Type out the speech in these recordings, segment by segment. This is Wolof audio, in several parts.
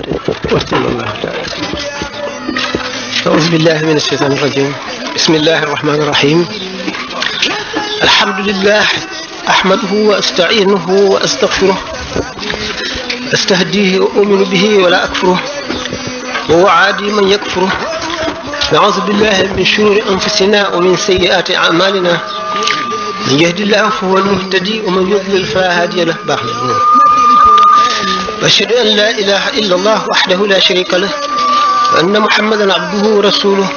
وصلى الله تعالى. أعوذ بالله من الشيطان الرجيم. بسم الله الرحمن الرحيم. الحمد لله أحمده وأستعينه وأستغفره أستهديه وأؤمن به ولا أكفره وأعادي من يكفره. نعوذ بالله من شرور أنفسنا ومن سيئات أعمالنا. من يهد الله فهو المهتدي ومن يضلل فلا هادي له. وأشهد أن لا إله إلا الله وحده لا شريك له وأن محمدا عبده ورسوله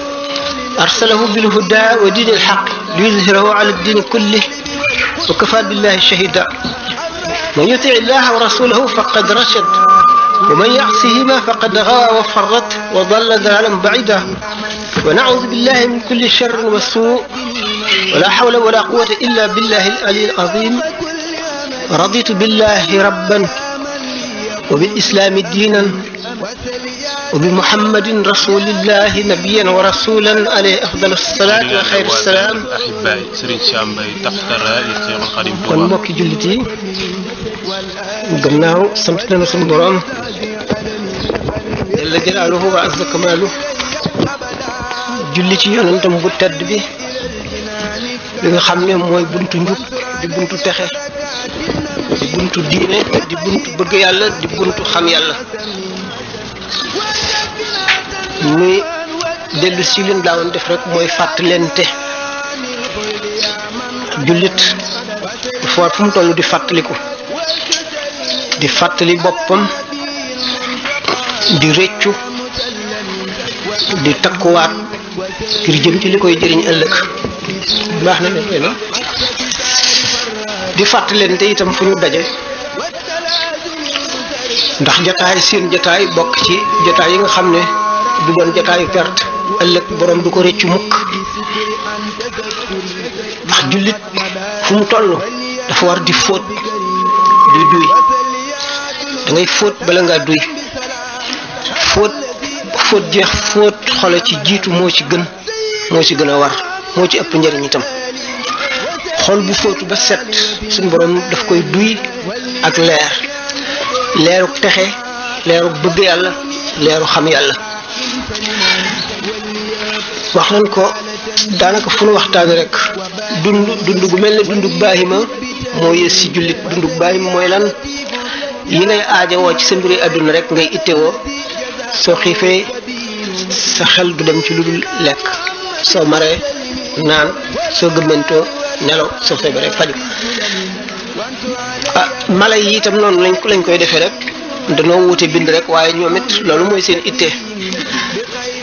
أرسله بالهدى ودين الحق ليظهره على الدين كله وكفى بالله شهيدا. من يطع الله ورسوله فقد رشد ومن يعصهما فقد غوى وفرط وضل ضلالا بعيدا. ونعوذ بالله من كل شر وسوء ولا حول ولا قوة إلا بالله العلي العظيم. رضيت بالله ربا وبالإسلام دينا وبمحمد رسول الله نبيا ورسولا عليه أفضل الصلاة وخير السلام. kon mbokki jullit yi gannaaw sant nañu sunu Boroom jalla jalaaluhu wa azza kamaaluhu julli ci yonentam bu tedd bi li nga xam ne mooy buntu njub di buntu texe di buntu diine di buntu bëgg yàlla di buntu xam yàlla. muy dellu si leen daawoon def rek mooy fàttalente. jullit dafa war fu mu toll di fàttaliku di fàttali boppam di rëccu di takkuwaat ngir jëm ci li koy jëriñ ëllëg. baax na ne na di fàttalente itam fu ñu daje ndax jataay seen jataay bokk ci jataay yi nga xam ne du doon jataayu perte ëllëg borom du ko rëccu mukk. ndax jullit fu mu toll dafa war di fóot di duy. da ngay fóot bala ngaa duy. fóot jeex fóot xole ci jiitu moo ci gën a war moo ci ëpp njëriñ itam. xol bu fóotu ba set suñu borom daf koy duy ak leeru texe leeru bëgg yàlla leeru xam yàlla. wax nañ ko daanaka fu nu waxtaane rek dund gu mel ne dundug baahima moo yées ci jullit. dundug baahima mooy lan? yi ngay aajowoo ci sa mbiri àdduna rek ngay ittewoo. soo xiifee sa xel du dem ci lu dul lekk, soo maree naan, soo gëmmantoo nelaw, soo feebaree faju. mala yi itam noonu lañ koy defee rek, danoo wute bind rek, waaye ñoom it loolu mooy seen itte.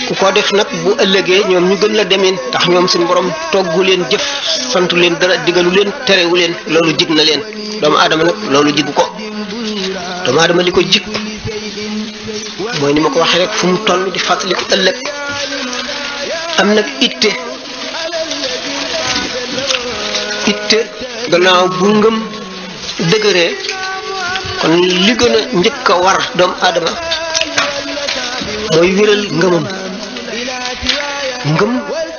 ku ko def nag bu ëllëgee ñoom ñu gën la demin, ndax ñoom suñu borom toggu leen jëf, santu leen dara, digalu leen, terewu leen, loolu jig na leen. doomu aadama nag loolu jigu ko. doomu aadama li ko jig mooy ni ma ko waxee rek, fu mu toll di fàttaliku ëllëg, am nag itte gannaaw bu ngëm dëgëree. kon li gën a njëkk a war doomu aadama mooy wéral ngëmam. ngëm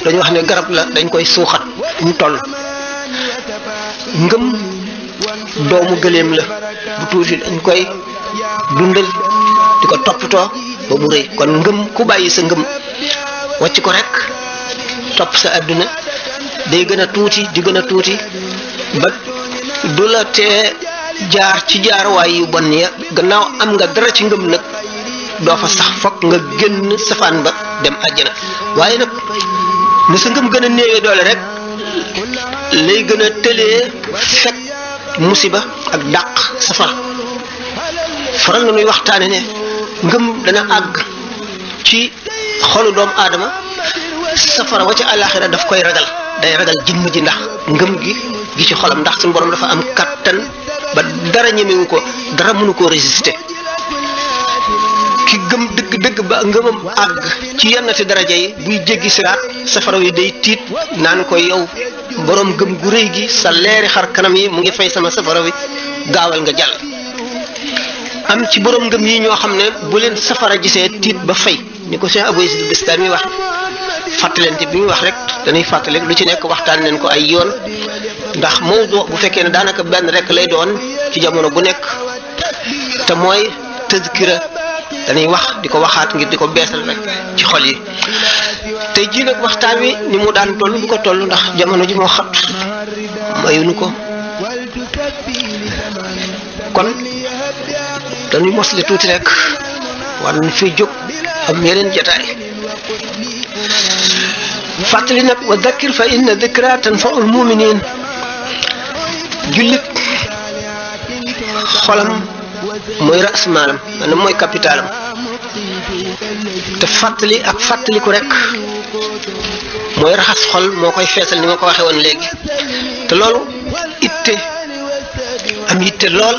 dañu wax ne garab la, dañ koy suuxat mu toll. ngëm doomu gëléem la, bu tuuti dañ koy dundal di ko toppatoo ba mu rëy. kon ngëm ku bàyyi sa ngëm wàcc ko rek topp sa àdduna day gën a tuuti di gën a tuuti ba du la tee jaar ci jaarwaay yu bon ya. gannaaw am nga dara ci ngëm nag doo fa sax, fokk nga génn safaan ba dem àjjana. waaye nag ne sa ngëm gën a néewee doole rek lay gën a tëlee fekk musiba ak dàq safara. faral na nuy waxtaane ne ngëm dana àgg ci xolu doomu aadama, safara wa ca àllaaxira daf koy ragal, day ragal jëmm ji ndax ngëm gi ci xolam, ndax suñu borom dafa am kattan ba dara ñemewu ko, dara mënu koo résister. ki gëm dëgg ba ngëmam àgg ci yennati daraja yi, buy jéggi siraat safara wi day tiit naan ko yow borom gëm gu rëy gi, sa leeri xar kanam yi mu ngi fay sama safara wi, gaawal nga jàll. am ci borom ngëm yi ñoo xam ne bu leen safara gisee tiit ba fay, ni ko Cheikh Abou Yazid Bistami wax. fàttalente bi muy wax rek dañuy fàttali lu ci nekk waxtaan leen ko ay yoon, ndax mawdu bu fekkee ne daanaka benn rek lay doon ci jamono bu nekk, te mooy tazkira dañuy wax di ko waxaat ngir di ko beesal rek ci xol yi. tey jii nag waxtaan wi ni mu daan toll du ko toll ndax jamono ji moo xat mayuñu ko kon dañuy mosle tuuti rek war nañ fi jóg am yeneen jotaay fàttali nag wa dakkir fa inna dikra tanfa'ul mu'minin jullit xolam mooy ras maalam maanaam mooy capitalam te fàttali ak fàttaliku rek mooy raxas xol moo koy feesal ni ma ko waxee woon léegi te loolu itte am itte lool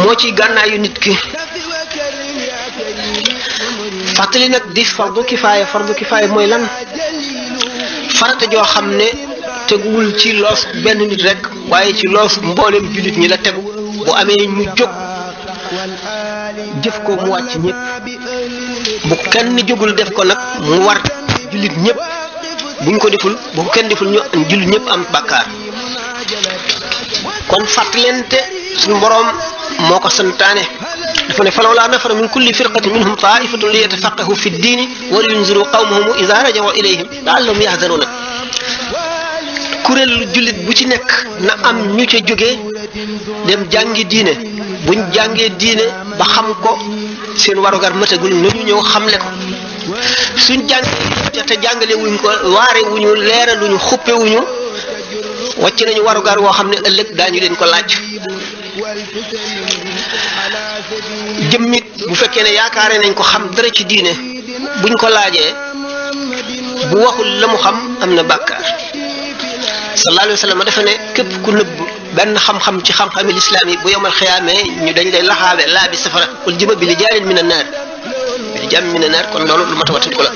moo ciy gànnaayu nit ki fàttali nag di fardu kifaaya mooy lan farata joo xam ne teguwul ci loos benn nit rek waaye ci loos mboolem jullit ñi la tegu bu amee ñu jóg jëf ko mu wàcc ñëpp bu kenn jógul def ko nag mu war jullit ñëpp buñ ko deful bu ko kenn deful ñu jullit ñëpp am bàkkaar kon fàttalente suñu boroom moo ko santaane dafa ne falawlaa nafara min kulli firqatin minhum taifatun li yatafaqahu fi ddiini wa liyunziru qawmahum idha rajaw ilayhim la'allahum yahzaruna kuréel jullit bu ci nekk na am ñu ca jógee dem jàngi diine buñ jàngee diine ba xam ko seen warugar matagul nañu ñëw xamle ko suñ jàngee te jàngale wuñ ko waare wuñu leeraluñu xuppe wuñu wàcc nañu warugar woo xam ne ëllëg daañu leen ko laaj jëmmit bu fekkee ne yaakaare nañ ko xam dara ci diine buñ ko laajee bu waxul la mu xam am na bàkkaar sallallahu alayhi wa sallam dafa ne képp ku nëbb benn xam-xam ci xam-xami lislaam yi bu yomal xiyaamee ñu dañ lay laxaabe laa bi safara wal jiba bi li jaarin min an-naar kon loolu lu mat a wattandiku la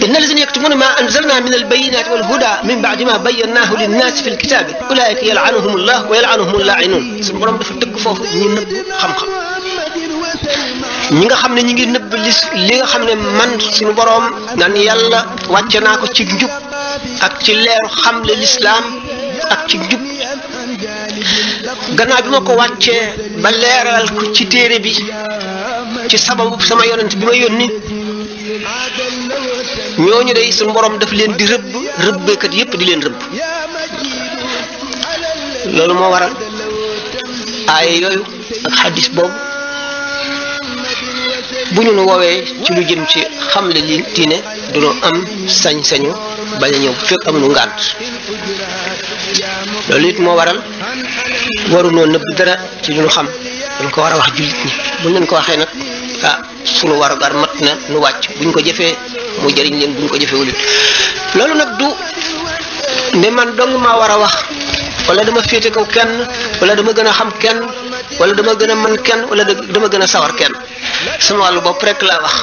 inna allazina yaktumuna ma anzalna min al-bayyinati wal huda min ba'di ma bayyanahu lin-nasi fi al-kitabi ulaika yal'anuhum allah wa yal'anuhum al-la'inun suñu borom dafa tëgg foofu ñi nëbb xam-xam ñi nga xam ne ñi ngi nëbb li nga xam ne man suñu borom naan yàlla wàcce naa ko ci njub ak ci leeru xamle lislaam ak ci njub gannaaw bi ma ko wàccee ba leeral ko ci téere bi ci sababu sama yonent bi ma yónni ñooñu day suñu borom daf leen di rëbbeekat yépp di leen rëbb loolu moo waral aaya yooyu ak xaddis boobu bu ñu nu woowee ci lu jëm ci xamle li diine duñu am sañ-sañu bañ a ñëw bu fekk amuñu ngànt loolu it moo waral warunoo nëbb dara ci lu ñu xam dañ ko war a wax jullit ñi buñ leen ko waxee nag sunu warugar mat na nu wàcc buñ ko jëfee mu jëriñ leen buñ ko jëfee wulit loolu nag du ne man dong maa war a wax wala dama féete kaw kenn wala dama gën a xam kenn wala dama gën a mën kenn wala dama gën a sawar kenn sama wàllu bopp rek laa wax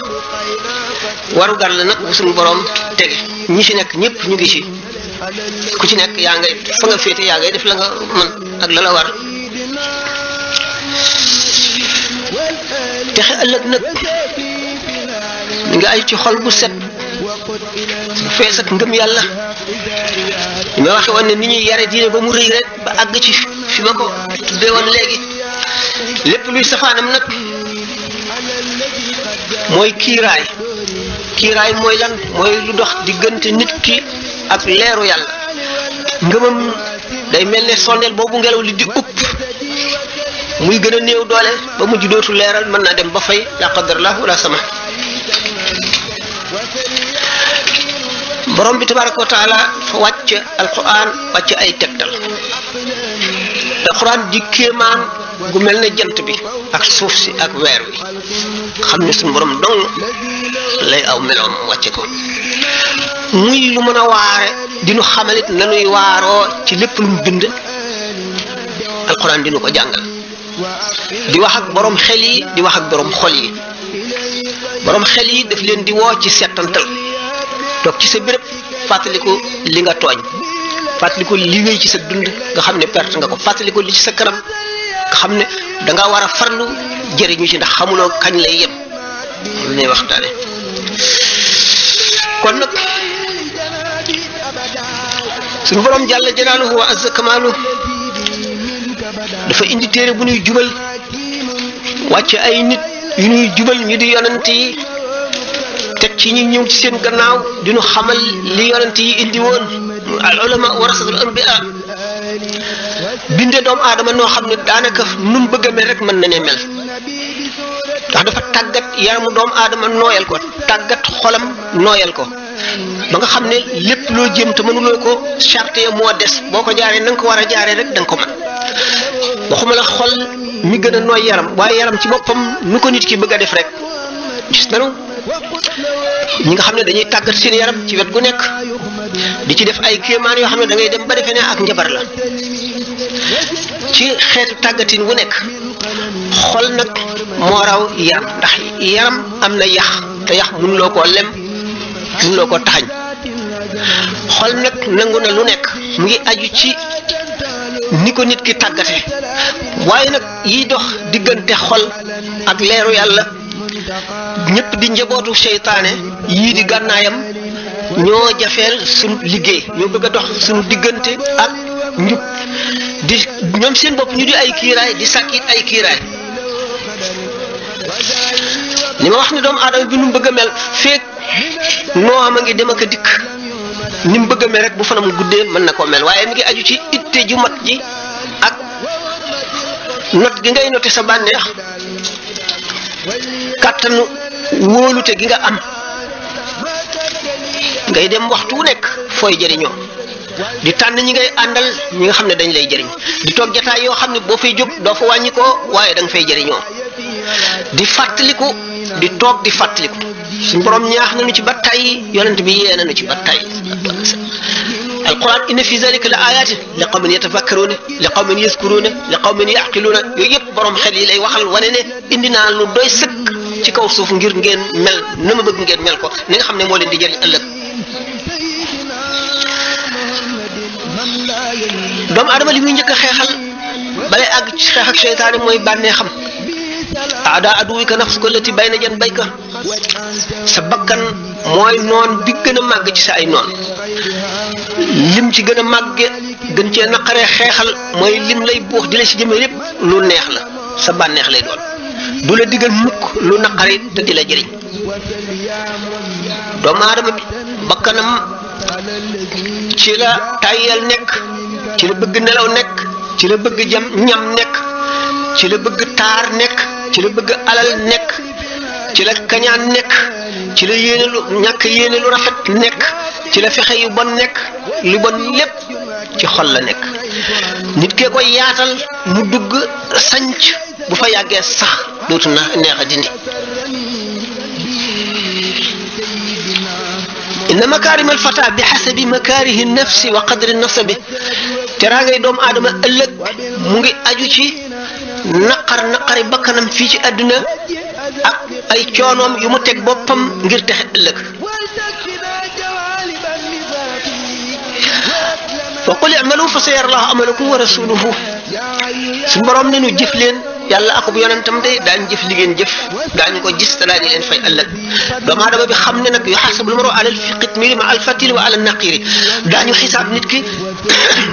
warugar la nag bu suñu borom tege ñi fi nekk ñëpp ñu ngi ci ku ci nekk yaa ngay fa nga féete yaa ngay def la nga mën ak la la war texe ëllëg nag mi nga ay ci xol bu set bu fees ak ngëm yàlla li ma waxe woon ne ni ñuy yare diine ba mu rëy rek ba àgg ci fi ma ko tuddee woon léegi lépp luy safaanam nag mooy kiiraay mooy lan mooy lu dox diggante nit ki ak leeru yàlla ngëmam day mel ne sondeel boobu ngelaw li di upp muy gën a néew doole ba mujj dootu leeral mën naa dem ba fay la qadarallahu wala sama borom bi tabaraka wa taala fa wàcc alquran wàcc ay tegtal alquran di kéemaan gu mel ne jant bi ak suuf si ak weer wi xam ne suñu borom dong lay aw meloom wàcce ko muy lu mën a waare dinu xamalit nanuy waaroo ci lépp lu mu bind alquran dinu ko jàngal di wax ak borom xel yi di wax ak borom xol yi borom xel yi daf leen di woo ci settantal toog ci sa béréb fàttaliku li nga tooñ fàttaliku li wéy ci sa dund nga xam ne perte nga ko fàttaliku li ci sa kanam nga xam ne danga war a farlu jëriñu ci ndax xamuloo kañ lay yem lu ñuy waxtaane kon nag suñu borom jàlla jalaaluhu wa azza kamaalu dafa indi téere bu ñuy jubal wàcce ay nit yu ñuy jubal ñu di yonent yi teg ci ñi ñëw ci seen gannaaw di ñu xamal li yonent yi indi woon al ulama warasatul anbiya binde doomu aadama noo xam ne daanaka nu mu bëgg a mel rek mën na ne mel ndax dafa tàggat yaramu doomu aadama nooyal ko tàggat xolam nooyal ko ba nga xam ne lépp loo jëm te mënuloo ko charte moo des boo ko jaaree na nga ko war a jaaree rek da nga ko mën waxuma la xol mi gën a nooy yaram waaye yaram ci boppam nu ko nit ki bëgg a def rek gis nanu ñi nga xam ne dañuy tàggat seen yaram ci wet gu nekk di ci def ay kéemaan yoo xam ne da ngay dem ba defee ne ak njabar la ci xeetu tàggatin wu nekk xol nag moo raw yaram ndax yaram am na yax te yax mënuloo koo lem mënuloo koo taxañ xol nag nangu na lu nekk mu ngi aju ci ni ko nit ki tàggate waaye nag yiy dox diggante xol ak leeru yàlla ñëpp di njabootu seytaane yii di gànnaayam ñoo jafeel suñu liggéey ñoo bëgg a dox suñu diggante ak njub di ñoom seen bopp ñu di ay kiiraay di sàkkit ay kiiraay li ma wax ne doomu aadama bi nu mu bëgg a mel feek noo am a ngi dem ak a dikk ni mu bëgg a mel rek bu fanam guddee mën na koo mel waaye mi ngi aju ci itte ju mat ji ak not gi ngay noté sa bànneex kàttanu wóolute gi nga am ngay dem waxtu wu nekk fooy jëriñoo di tànn ñi ngay àndal ñi nga xam ne dañ lay jëriñ di toog jataay yoo xam ne boo fay jóg doo fa wàññi ko waaye da nga fay jëriñoo di fàttaliku di toog di fàttaliku suñu borom ñaax nañu ci ba tey yonent bi yee nañu ci ba tey alquran inna fi zalika la ayatin li qawmin yatafakkaruna li qawmin yazkuruna li qawmin yaqiluna yooyu yëpp borom xel yi lay waxal wane ne indi naa lu doy sëkk ci kaw suuf ngir ngeen mel na ma bëgg ngeen mel ko ni nga xam ne moo leen di jëriñ ëllëg doomu adama li muy njëkk a xeexal balay àgg ci xeex ak seytaane mooy bànnee xam aada aduwika nafsuka allati bayna janbayka sa bakkan mooy noon bi gën a màgg ci sa ay noon lim ci gën a màgge gën cee naqaree xeexal mooy lim lay buux di la ci jëme lépp lu neex la sa bànneex lay doon du la digal mukk lu naqari te di la jëriñ doomu aadama bi bakkanam ci la tàyyal nekk ci la bëgg nelaw nekk ci la bëgg ñam nekk ci la bëgg taar nekk ci la bëgg alal nekk ci la kañaan nekk ci la yéene lu ñàkk yéene lu rafet nekk ci la fexe yu bon nekk lu bon lépp ci xol la nekk nit kee koy yaatal mu dugg sanc bu fa yàggee sax dootu na neex a dindi inna makarim alfata bi xasabi makarihi nafsi wa qadri nasabi teraa ngay doomu aadama ëllëg mu ngi aju ci naqari bakkanam fii ci àdduna ak ay coonoom yu mu teg boppam ngir texe ëllëg wa qul i'malu fa sayara Allahu amalakum wa rasuluhu suñu borom ne nu jëf leen yàlla akub yonentam de daañu jëf li ngeen jëf daañu ko gis te daañu leen fay ëllëg doomu aadama bi xam ne nag yuhasabul mar'u ala al-qitmiri ma al-fatili wa ala an-naqiri daañu xisaab nit ki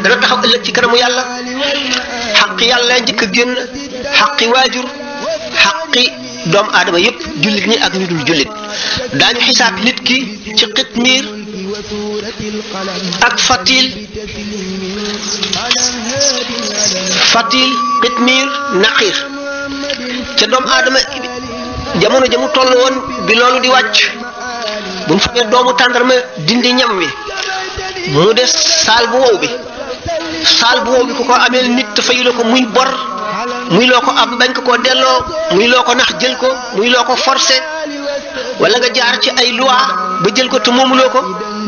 dana taxaw ëllëg ci kanamu yàlla xaqi yàlla njëkk a génn xaqi waajur xaqi doomu aadama yëpp jullit ñi ak ñu dul jullit daañu xisaab nit ki ci qitmir ak fatil qitmir naqir ca doomu aadama jamono jamu toll woon bi loolu di wàcc bu ñu fabee doomu tàndarma dindi ñam wi mu des saal bu wow bi ku ko ameel nit te fayuloo ko muy bor muy loo ko am bañ ko koo delloo muy loo ko nax jël ko muy loo ko forcé wala nga jaar ci ay loi ba jël ko te moomuloo ko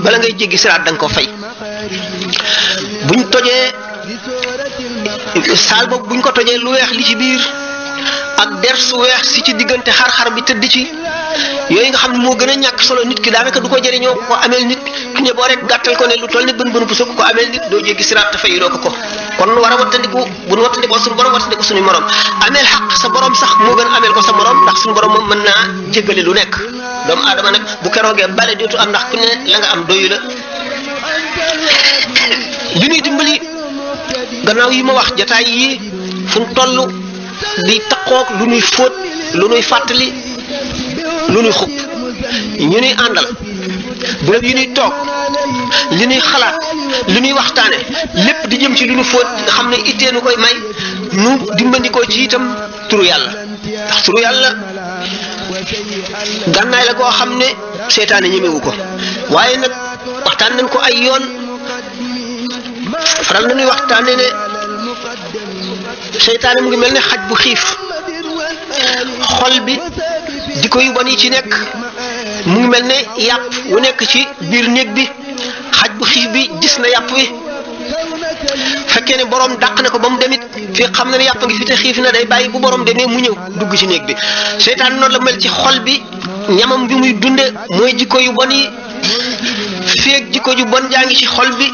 bala ngay jéggi siraat da nga ko fay buñ tojee saal boobu buñ ko tojee lu weex li ci biir ak der su weex si ci diggante xar-xar bi tëdd ci yooyu nga xam ne moo gën a ñàkk solo nit ki daanaka du ko jëriñoo ko ameel nit ki ne boo rek gàttal ko ne lu toll ne bën bu so ko ameel nit doo jéggi siraat te fayuloo ko kon war a wattandiku bu nu wattandikoo suñu borom wattandiku suñu morom ameel xaq sa borom sax moo gën a ameel ko sa morom ndax suñu borom moom mën naa jéggale lu nekk doomu aadama nag bu keroogee bale dootu am ndax ku ne la nga am doyu la li ñuy dimbali gannaaw yi ma wax jataay yi fu ñu toll di taqoog lu ñuy fóot lu ñuy fàttali lu ñuy xub ñu ñuy àndal bërëb yu ñuy toog li ñuy xalaat li ñuy waxtaane lépp di jëm ci lu ñu fóot nga xam ne ittee nu koy may nu dimbandikoo ci itam turu yàlla ndax turu yàlla gànnaay la goo xam ne seytaane ñemewu ko waaye nag waxtaan nañ ko ay yoon faral nañuy waxtaane ne seytaane mu ngi mel ne xaj bu xiif xol bi jikko yu bon yi ci nekk mu ngi mel ne yàpp wu nekk ci biir néeg bi xaj bu xiif bi gis na yàpp wi fekkee ne borom dàq na ko ba mu demit fii xam na ne yàpp ngi fi te xiif na day bàyyi bu borom demee mu ñëw dugg ci néeg bi seytaan noonu la mel ci xol bi ñamam bi muy dunde mooy jikko yu bon yi feeg jikko ju bon jaa ngi ci xol bi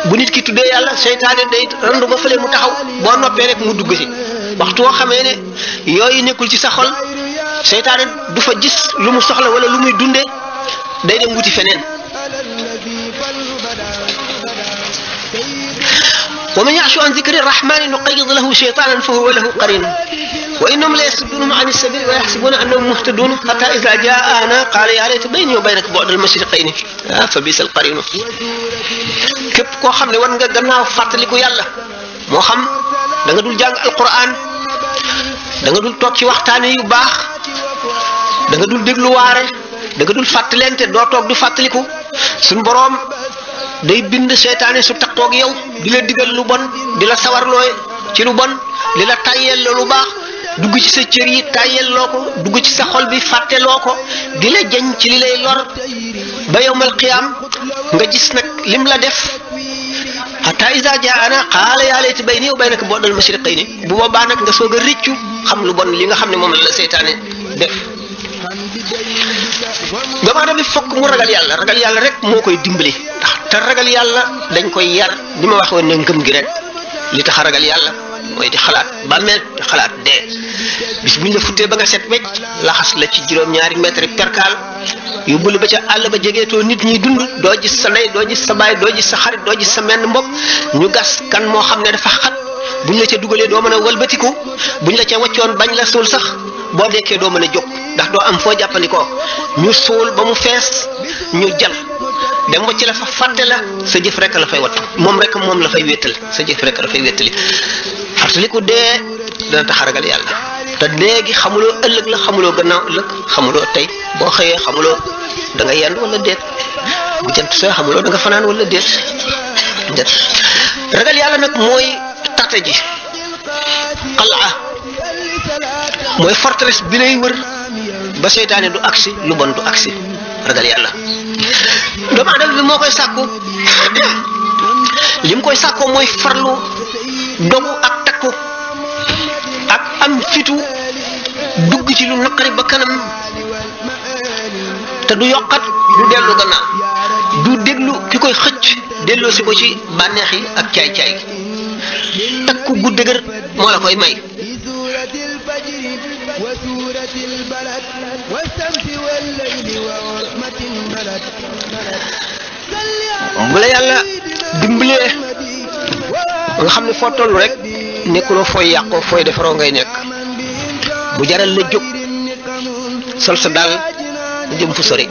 bu nit ki tuddee yàlla seytaane day randu ba fële mu taxaw boo noppee rek mu dugg ci waxtu woo xamee ne yooyu nekkul ci sa xol seytaane du fa gis lu mu soxla wala lu muy dunde day dem wuti feneen wa man ya'shu an dhikri rahmani nuqayyid lahu shaytanan fa huwa lahu qarin wa innahum la yasuddunahum an as-sabil wa yahsabuna annahum muhtadun hatta idha ja'ana qala ya layta bayni wa baynaka bu'da al-mashriqayn fa bisa al-qarin képp koo xam ne war nga gannaaw fàttaliku yàlla moo xam da nga dul jàng alquran da nga dul toog ci waxtaane yu baax da nga dul déglu waare da nga dul fàttalente doo toog du fàttaliku suñu boroom day bind seytaane su taqoog yow di la digal lu bon di la sawarlooy ci lu bon li la tàyyeel lu baax dugg ci sa cër yi tàyyeel loo ko dugg ci sa xol bi fàtteloo ko di la jañ ci li lay lor ba yawmal qiyaam nga gis nag lim la def hatta iza jaana qaala yaa layti bayni wa baynaka bu'dal mashriqayni bu boobaa nag nga soog a rëccu xam lu bon li nga xam ne moom la seytaane def doomu aadama bi fokk mu ragal yàlla rek moo koy dimbali ndax te ragal yàlla dañ koy yar ni ma waxoon ne ngëm gi rek li tax a ragal yàlla mooy di xalaat bàmmeel di xalaat dee bis buñ la futtee ba nga set wecc laxas la ci juróom-ñaari mètre perkaal yóbbu la ba ca àll ba jegeetoo nit ñi dund doo gis sa ndey doo gis sa baay doo gis sa xarit doo gis sa menn mbokk ñu gas kan moo xam ne dafa xat buñ la ca dugalee doo mën a walbatiku buñ la ca waccoon bañ la suul sax boo dekkee doo mën a jóg ndax doo am foo jàppandikoo ñu suul ba mu fees ñu jal dem wacc la fa fàtte la sa jëf rek la fay wattu moom la fay wéttal sa jëf rek la fay wéttali fàttaliku dee dana tax a ragal yàlla te léegi xamuloo ëllëg la xamuloo gannaaw ëllëg xamuloo tey boo xëyee xamuloo da nga yendu wala déet bu jant soo xamuloo da nga fanaan wala déet ragal yàlla nag mooy tate ji qal'a mooy forteresse bi lay wër ba seytaane du agsi lu bon du agsi ragal yàlla doomu aadama bi moo koy sàkku lim koy sàkkoo mooy farlu dogu ak takku ak am fitu dugg ci lu naqari ba kanam te du yokkat du dellu gannaaw du déglu ki koy xëcc delloo si ko ci bànneex yi ak caay-caay takku gu dëgër moo la koy may bu la yàlla dimbalee nga xam ne foo toll rek nekkuloo fooy yàqoo fooy defaroo ngay nekk bu jaral la jóg sol sa daal jëm fu sori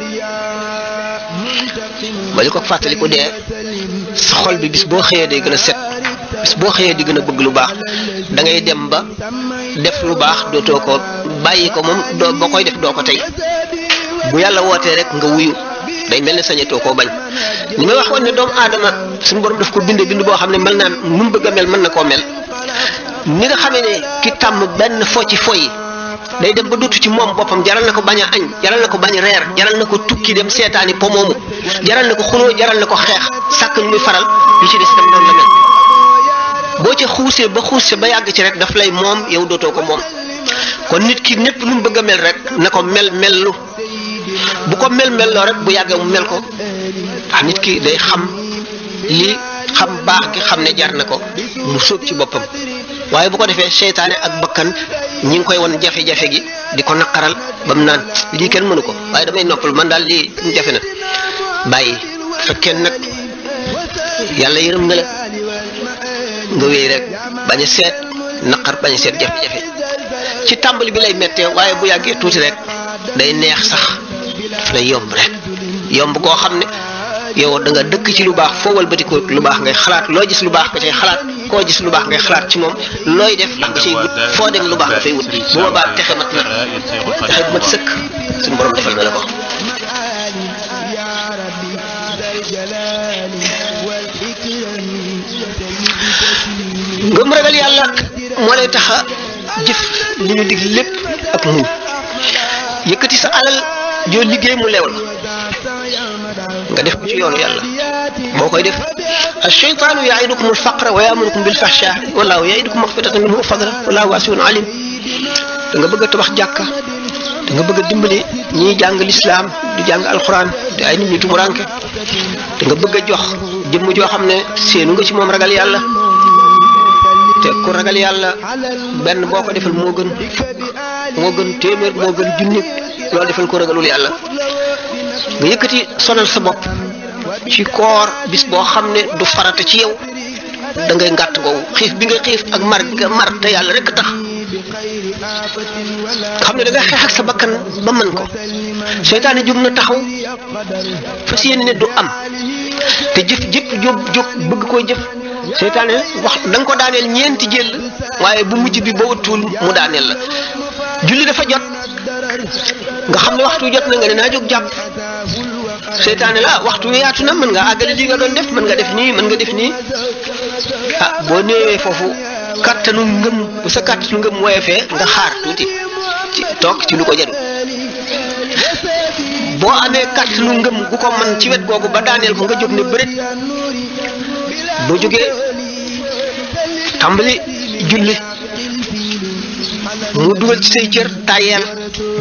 ba li ko fàttali ko dee sa xol bi bis boo xëyee day gën a set bis boo xëyee di gën a bëgg lu baax da ngay dem ba def lu baax dootoo ko bàyyi ko moom doo boo koy def doo ko tey bu yàlla wootee rek nga wuyu day mel ne sañatoo koo bañ ni may waxoon ne doomu aadama suñu borom daf ko bind boo xam ne mel naan nu mu bëgg a mel mën na koo mel ni nga xamee ne ki tàmm benn fo ci fo yi day dem ba dootu ci moom boppam jaral na ko bañ a añ jaral na ko bañ reer jaral na ko tukki dem seetaani po moomu jaral na ko xuloo jaral na ko xeex sàkk ñu muy faral yu ci des itam noonu la mel boo ca xuusee ba xuuse ba yàgg ci rek daf lay moom yow dootoo ko moom kon nit ki népp lu mu bëgg a mel rek na ko mellu bu ko mel-melloo rek bu yàggee mu mel ko ah nit ki day xam li xam baax gi xam ne jar na ko mu sóob ci boppam waaye bu ko defee seytaane ak bakkan ñi ngi koy won jafe-jafe gi di ko naqaral ba mu naan lii kenn mënu ko waaye damay noppal man daal lii jafe na bàyyi fekkee nag yàlla yërëm na la nga wéy rek bañ a seet naqar bañ seet jafe-jafe ci tàmbali bi lay méttee waaye bu yàggee tuuti rek day neex sax daf lay yomb rek yomb koo xam ne yow da nga dëkk ci lu baax foo walbati ko lu baax ngay xalaat loo gis lu baax nga cay xalaat koo gis lu baax ngay xalaat ci moom looy def nga cay wut foo dem lu baax nga fay wut bu boobaa texe mat na texe mat sëkk suñu borom defal na la ko. ngëm ragal yàlla moo lay tax a jëf li ñu dig lépp ak muñ yëkkati sa alal joo liggéey mu lew la nga def ko ci yoonu yàlla boo koy def ash-shaytaanu ya'idukum al-faqra wa ya'murukum bil-fahshaa wallaahu ya'idukum maghfiratan minhu wa fadlan wallaahu waasi'un aliim da nga bëgg a tabax jàkka da nga bëgg a dimbali ñiy jàng lislaam di jàng alxuraan te ay nit ñu tumuranke da nga bëgg a jox jëmm joo xam ne seenu nga ci moom ragal yàlla te ku ragal yàlla benn boo ko defal moo gën fukk moo gën téeméer moo gën junni loolu defal ko ragalul yàlla nga yëkkati sonal sa bopp ci koor bis boo xam ne du farata ci yow da ngay ngàtt googu xiif bi nga xiif ak mar nga mar te yàlla rek tax xam ne da nga xeex ak sa bakkan ba mën ko seytaane jóg na taxaw fas yéene ne du am te jëf jëpp jóg bëgg koo jëf seytaane wax da nga ko daaneel ñeenti jël waaye bu mujj bi boo uttuwul mu daaneel la julli dafa jot nga xam ne waxtu jot na nga ne naa jóg jàpp seytaane la waxtu wi yaatu na mën nga àggale li nga doon def mën nga def nii mën nga def nii ah boo néewee foofu kàttanu ngëm bu sa kàttanu ngëm woyefee nga xaar tuuti ci toog ci lu ko jarul boo amee kàttanu ngëm gu ko man ci wet googu ba daaneel ko nga jóg ne bërit boo jógee tàmbali julli mu dugal ci say cër tàyyeel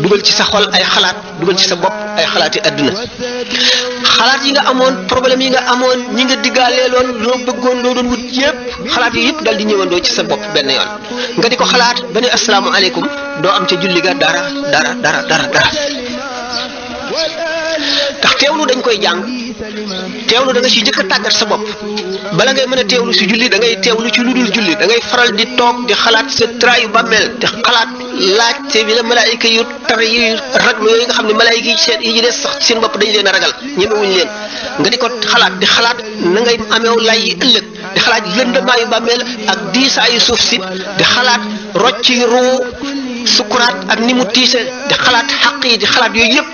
dugal ci sa xol ay xalaat dugal ci sa bopp ay xalaati àdduna xalaat yi nga amoon problème yi nga amoon ñi nga diggaaleeloon loo bëggoon loo doon wut yépp xalaat yi yépp dal di ñëwandoo ci sa bopp benn yoon nga di ko xalaat ba ne asalaamaaleykum doo am ca julli ga dara tax teewlu dañ koy jàng teewlu da nga ci jëkk a tàggat sa bopp bala ngay mën a teewlu si julli da ngay teewlu ci lu dul julli da ngay faral di toog di xalaat sa trayu bàmmeel te xalaat laajte bi la malaayika yu tar yi raglu yooyu nga xam ne malaayika yi seen yi ci des sax ci seen bopp dañu leen a ragal ñemewuñ leen nga di ko xalaat di xalaat na ngay ameew lay yi ëllëg di xalaat lëndamaayu bàmmeel ak diisaayu suuf si di xalaat rocci ruu sukuraat ak ni mu tiise di xalaat xaq yi di xalaat yooyu yëpp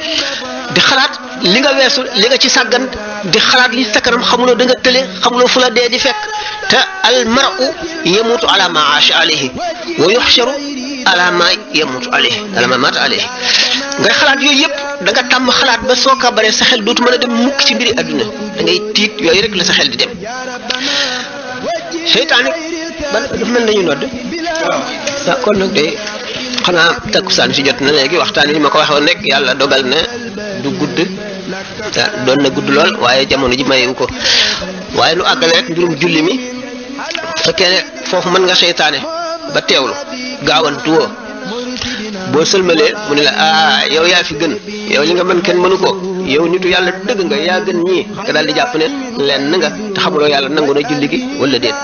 di xalaat li nga weesu li nga ci sàggan di xalaat li sa kanam xamuloo da nga tële xamuloo fu la dee di fekk te al mar'u yamutu ala ma aasha alayhi wa yuxsharu ala ma yamutu alayhi ala ma maata alayhi ngay xalaat yooyu yëpp da nga tàmm xalaat ba soo ko baree sa xel dootu mën a dem mukk ci mbiri adduna da ngay tiit yooyu rek la sa xel di dem seytaane ban dafa mel nañu nodd waaw kon nag de xanaa takkusaan si jot na léegi waxtaan yi ma ko waxoon rek yàlla dogal na du gudd doon na gudd lool waaye jamono ji mayewu ko waaye nu àggale rek mbirum julli mi fekkee ne foofu mën nga seytaane ba teewlu gaawantuwoo boo sëlmalee mu ne la yow yaa fi gën yow li nga mën kenn mënu ko yow nitu yàlla dëgg nga yaa gën ñii nga daal di jàpp ne lenn nga te xamuloo yàlla nangu na julli gi wala déet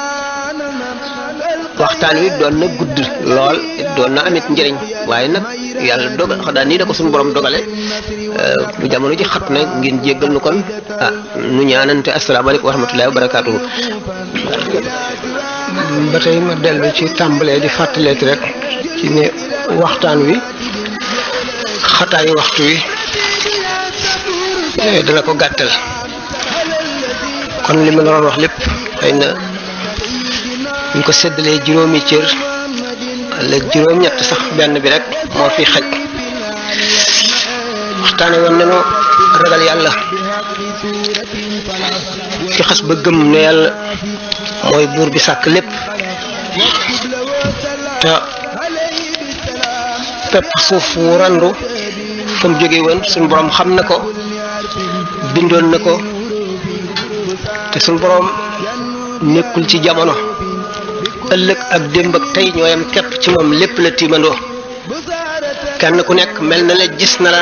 waxtaan wi doon na gudd lool doon na amit njëriñ waaye nag yàlla dogal xanaa nii da ko suñu borom dogale bu jamono ji xat na ngeen jéggal nu kon nu ñaanante asalaamaaleykum wa rahmatullahi wa barakaatuhu. ba tey ma dellu ci tàmbalee di fàttaleeti rek ci ne waxtaan wi xataayu waxtu wi dana ko gàttal kon li ma doon wax lépp xëy na ñu ko séddalee juróomi cër wala juróom-ñett sax benn bi rek moo fi xaj waxtaane woon nañu ragal yàlla ci xas ba gëm ne yàlla mooy buur bi sàkk lépp te pepp suuf wu randu fa mu jóge woon suñu borom xam na ko bindoon na ko te suñu borom nekkul ci jamono ëllëg ak démb ak tey ñooyam képp ci moom lépp la tiimandoo kenn ku nekk mel na la gis na la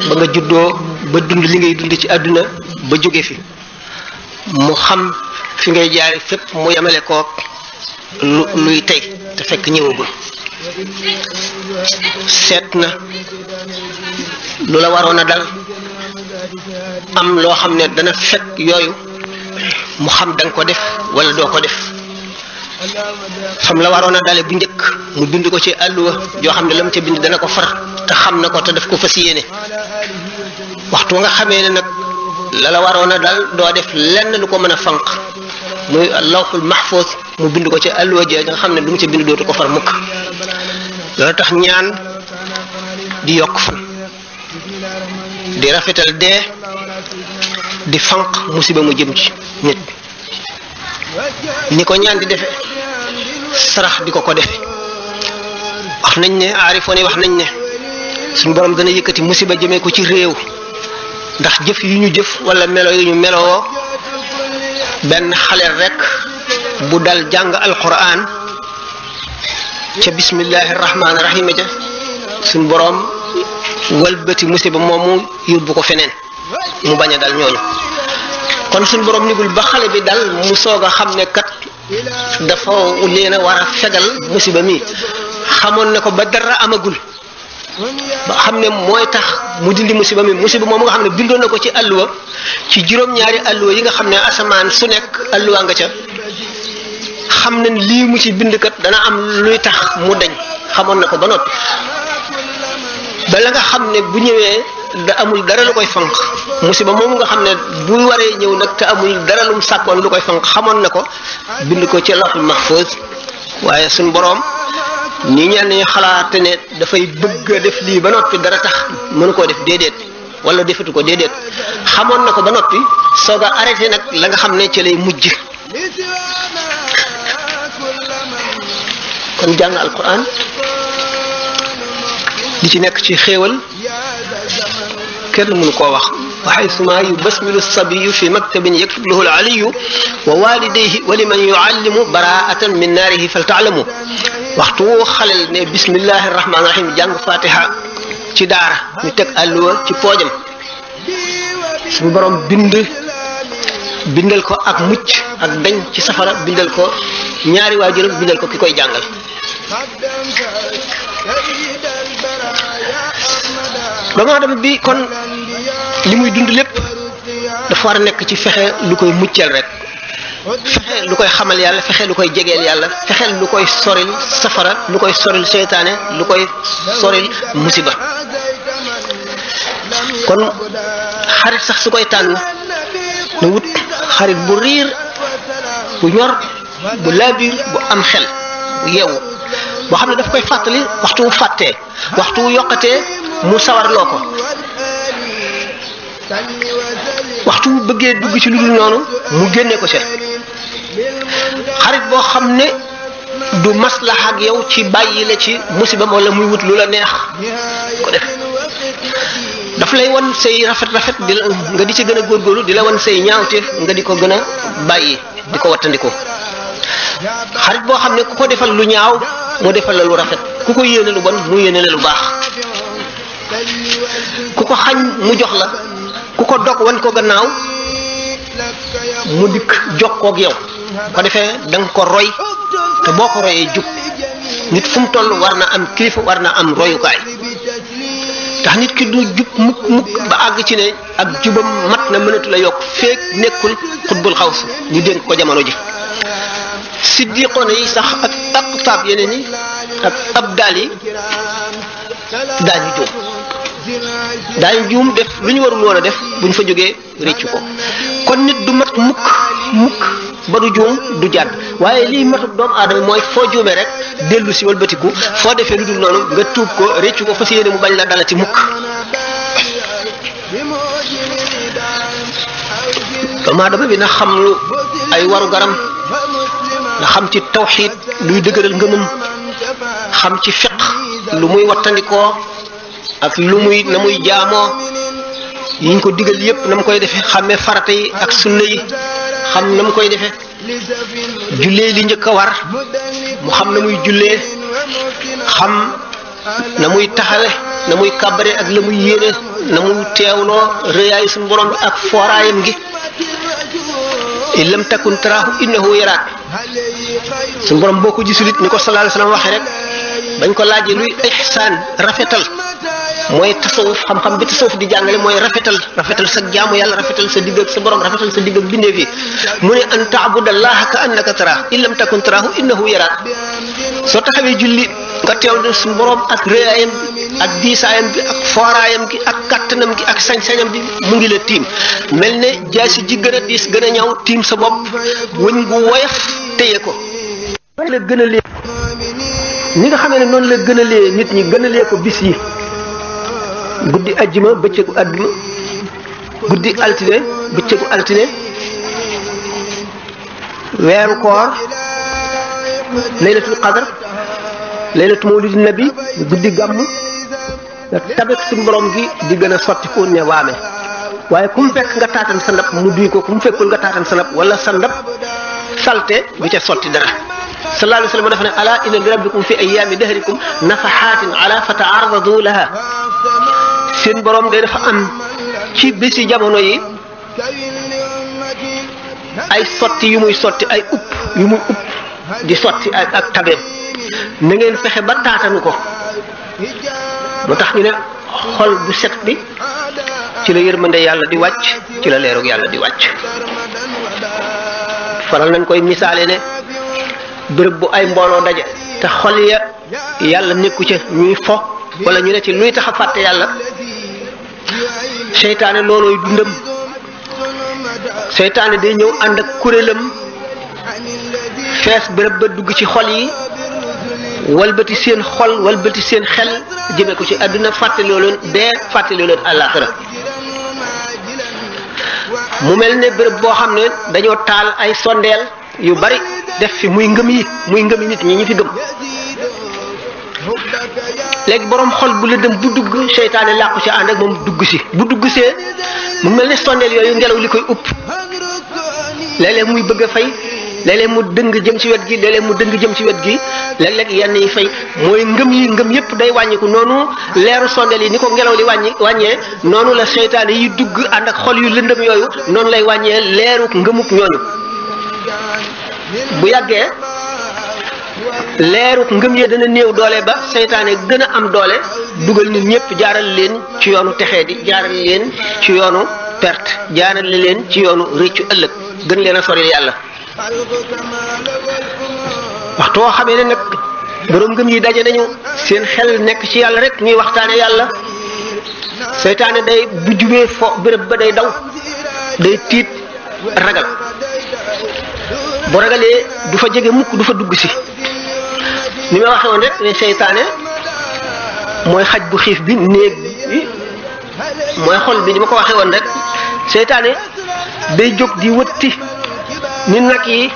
ba nga juddoo ba dund li ngay dund ci àdduna ba jóge fi mu xam fi ngay jaari fépp mu yemale kook luy tey te fekk ñëwagul seet na lu la waroon a dal am loo xam ne dana fekk yooyu mu xam danga ko def wala doo ko def fam la waroon a dale bu njëkk mu bind ko ci àlluwa joo xam ne la mu ca bind dana ko far te xam na ko te daf ko fas yéene waxtu nga xamee ne nag la waroon a dal doo def lenn lu ko mën a fanq muy lawhul mahfuz mu bind ko ci àlluwa ji nga xam ne lu mu ca bind dootu ko far mukk loolu tax ñaan di yokk fan di rafetal dee di fanq musiba mu jëm ci nit ni ko ñaan di defe sarax di ko defe wax nañ ne aarifoon yi wax nañ ne suñu borom dana yëkkati musiba jëmee ko ci réew ndax jëf yu ñu jëf wala melo yu ñu meloo benn xale rek bu dal jàng alquran ca bismillahi rahmaani rahim ja suñu borom walbati musiba moomu yóbbu ko feneen mu bañ a dal ñooñu kon suñu borom nigul ba xale bi dal mu soog a xam ne kat dafa leen a war a fegal musiba mi xamoon na ko ba dara amagul ba xam ne mooy tax mu dindi musiba mi musiba moom nga xam ne bindoon na ko ci àlluwa ci juróom-ñaari àlluwa yi nga xam ne asamaan su nekk àlluwa nga ca xam ne lii mu ci bind kat dana am luy tax mu dañ xamoon na ko ba noppi ba la nga xam ne bu ñëwee da amul dara lu koy fanq musiba moom nga xam ne bu waree ñëw nag te amul dara lum sàkkoon lu koy fanq xamoon na ko bind ko ci lawhul mahfuz waaye suñ boroom ni ñenn ñi xalaate ne dafay bëgg a def lii ba noppi dara tax mënu koo def déedéet wala defatu ko déedéet xamoon na ko ba noppi soog a arrêté nag la nga xam ne ci lay mujj kon jàng alquran li ci nekk ci xéewal kenn mënu koo wax wa haysuma yubasmilu sabiyu fi maktabin yaktub lahu alaliyu wa walidayhi wa liman yuallimu baraatan min naarihi faltaalamu waxtu woo xalel ne bismillahi rahmaani rahim jàng fatiha ci daara ñu teg àlluwa ci poojam suñu borom bindal ko ak mucc ak dañ ci safara bindal ko ñaari waajuram bindal ko ki koy jàngal doomu aadama bi kon li muy dund lépp dafa war a nekk ci fexe lu koy muccal rek fexe lu koy xamal yàlla fexe lu koy jegeel yàlla fexe lu koy soril safara lu koy soril seytaane lu koy soril musiba kon xarit sax su koy tànn na wut xarit bu riir bu ñor bu laabiir bu am xel bu yeewu boo xam ne daf koy fàttali waxtu wu fàttee waxtu wu yokkatee mu sawarloo ko waxtu wu bëggee dugg ci lu dul noonu mu génne ko ca xarit boo xam ne du maslaha ak yow ci bàyyi la ci musiba wala muy wut lu la neex ko def daf lay wan say rafet di la nga di ci gën a góorgóorlu di la wan say ñaawteef nga di ko gën a bàyyi di ko wattandiko xarit boo xam ne ku ko defal lu ñaaw mu defal la lu rafet ku ko yéene lu bon mu yéene la lu baax ku ko xañ mu jox la ku ko dog wan ko gannaaw mu dikk jokkoog yow ko defee da nga ko roy te boo ko royee jub nit fu mu toll war na am kilifa war na am royukaay tax nit ki du jub mukk ba àgg ci ne ak jubam mat na mënatu la yokk feek nekkul xutbul xaws ñu dénk ko jamono ji siddiqoona yi sax ak aqtaab yeneen yi ak abdaal yi daañu juum def lu ñu warul woon a def bu ñu fa jógee réccu ko kon nit du mat mukk ba du juum du jàdd waaye lii matub doomu aadama mooy foo juumee rek dellu si walbatiku foo defee lu dul noonu nga tuub ko réccu ko fas yéene mu bañ la dalati mukk doomu aadama bi na xam lu ay waru garam nga xam ci tawxiid luy dëgëral ngëmam xam ci fiq lu muy wattandikoo ak lu muy na muy jaamoo yiñ ko digal yépp na mu koy defee xàmmee farata yi ak sunna yi xam na mu koy defee jullee li njëkk a war mu xam na muy jullee xam na muy taxawe na muy kàbbare ak la muy yéene na muy teewloo rëyaayu suñu borom ak fooraayam gi in lam takun taraahu innahu yaraak suñu borom boo ko gisul it ni ko sallallahu alayhi wasallam waxee rek bañ ko laajee luy ihsaan rafetal mooy tasawuf xam-xam bi tasawuf di jàngale mooy rafetal sa jaamu yàlla rafetal sa digg ak sa borom rafetal sa digg ak bindeef yi mu ne an ta'budallaha ka annaka taraahu in lam takun taraahu innahu yaraak soo taxawee julli nga teewlu suñu borom ak réyaayam ak diisaayam bi ak fooraayam gi ak kattanam gi ak sañ-sañam bi mu ngi la tiim mel ne jaasi ji gën a diis gën a ñaw tiim sa bopp wëñ gu woyof téye ko la gën a lee ni nga xamee ne noonu la gën a lee nit ñi gën a lee ko bis yi guddi ajjuma bëccëgu àdduna guddi altine bëccëgu altine weeru koor laylatul qadr laylatu mawlidin nabi guddi gàmm tabek suñu borom gi di gën a sotti ko ne waame waaye ku mu fekk nga taatan sa ndab mu duy ko ku mu fekkul nga taatan sa ndab wala sa ndab salte du ca sotti dara sallallahu alayhi wa sallam dafa ne ala inna li rabbikum fi ayyaami dahrikum nafahatin ala fata'arradu laha seen borom day dafa am ci bési jamono yi ay sotti yu muy sotti ay upp yu muy upp di sotti ak tabeem na ngeen fexe ba taatanu ko moo tax ñu ne xol bu set bi ci la yërmande yàlla di wàcc ci la leerug yàlla di wàcc faral nañ koy misaale ne bërëb bu ay mbooloo daje te xol ya yàlla nekku ca ñuy fo wala ñu ne ci luy tax a fàtte yàlla seytaane loolooy dundam seytaane day ñëw ànd ak kuréelam fees bërëb ba dugg ci xol yi walbati seen xol walbati seen xel jëme ko ci àdduna fàttaloo leen dee fàttaloo leen àllaaxira mu mel ne bërëb boo xam ne dañoo taal ay sondeel yu bari def fi muy ngëm nit ñi fi gëm léegi borom xol bu la dem bu dugg seytaane làqu ci ànd ak moom dugg si bu dugg see mu mel ne sondeel yooyu ngelaw li koy upp léeg-léeg muy bëgg a fay léeg-léeg mu dëng jëm ci wet gi léeg-léeg mu dëng jëm ci wet gi léeg-léeg yenn yi fay mooy ngëm yépp day wàññiku noonu leeru sondeel yi ni ko ngelaw li wàññee noonu la seytaane yi dugg ànd ak xol yu lëndëm yooyu noonu lay wàññee leeru ngëmuk ñooñu bu yàggee leeru ngëm ya dana néew doole ba seytaane gën a am doole dugal nit ñëpp jaaral leen ci yoonu texee di jaaral leen ci yoonu perte jaaral leen ci yoonu rëccu ëllëg gën leen a soril yàlla waxtu woo xamee ne nag borom ngëm yi daje nañu seen xel nekk ci yàlla rek ñuy waxtaane yàlla seytaane day bu jubee fo béréb ba day daw day tiit ragal bu ragalee du fa jege mukk du fa dugg si ni ma waxee woon rek ne seytaane mooy xaj bu xiif bi néeg bi mooy xol bi ni ma ko waxee woon rek seytaane day jóg di wëtti ni nag yi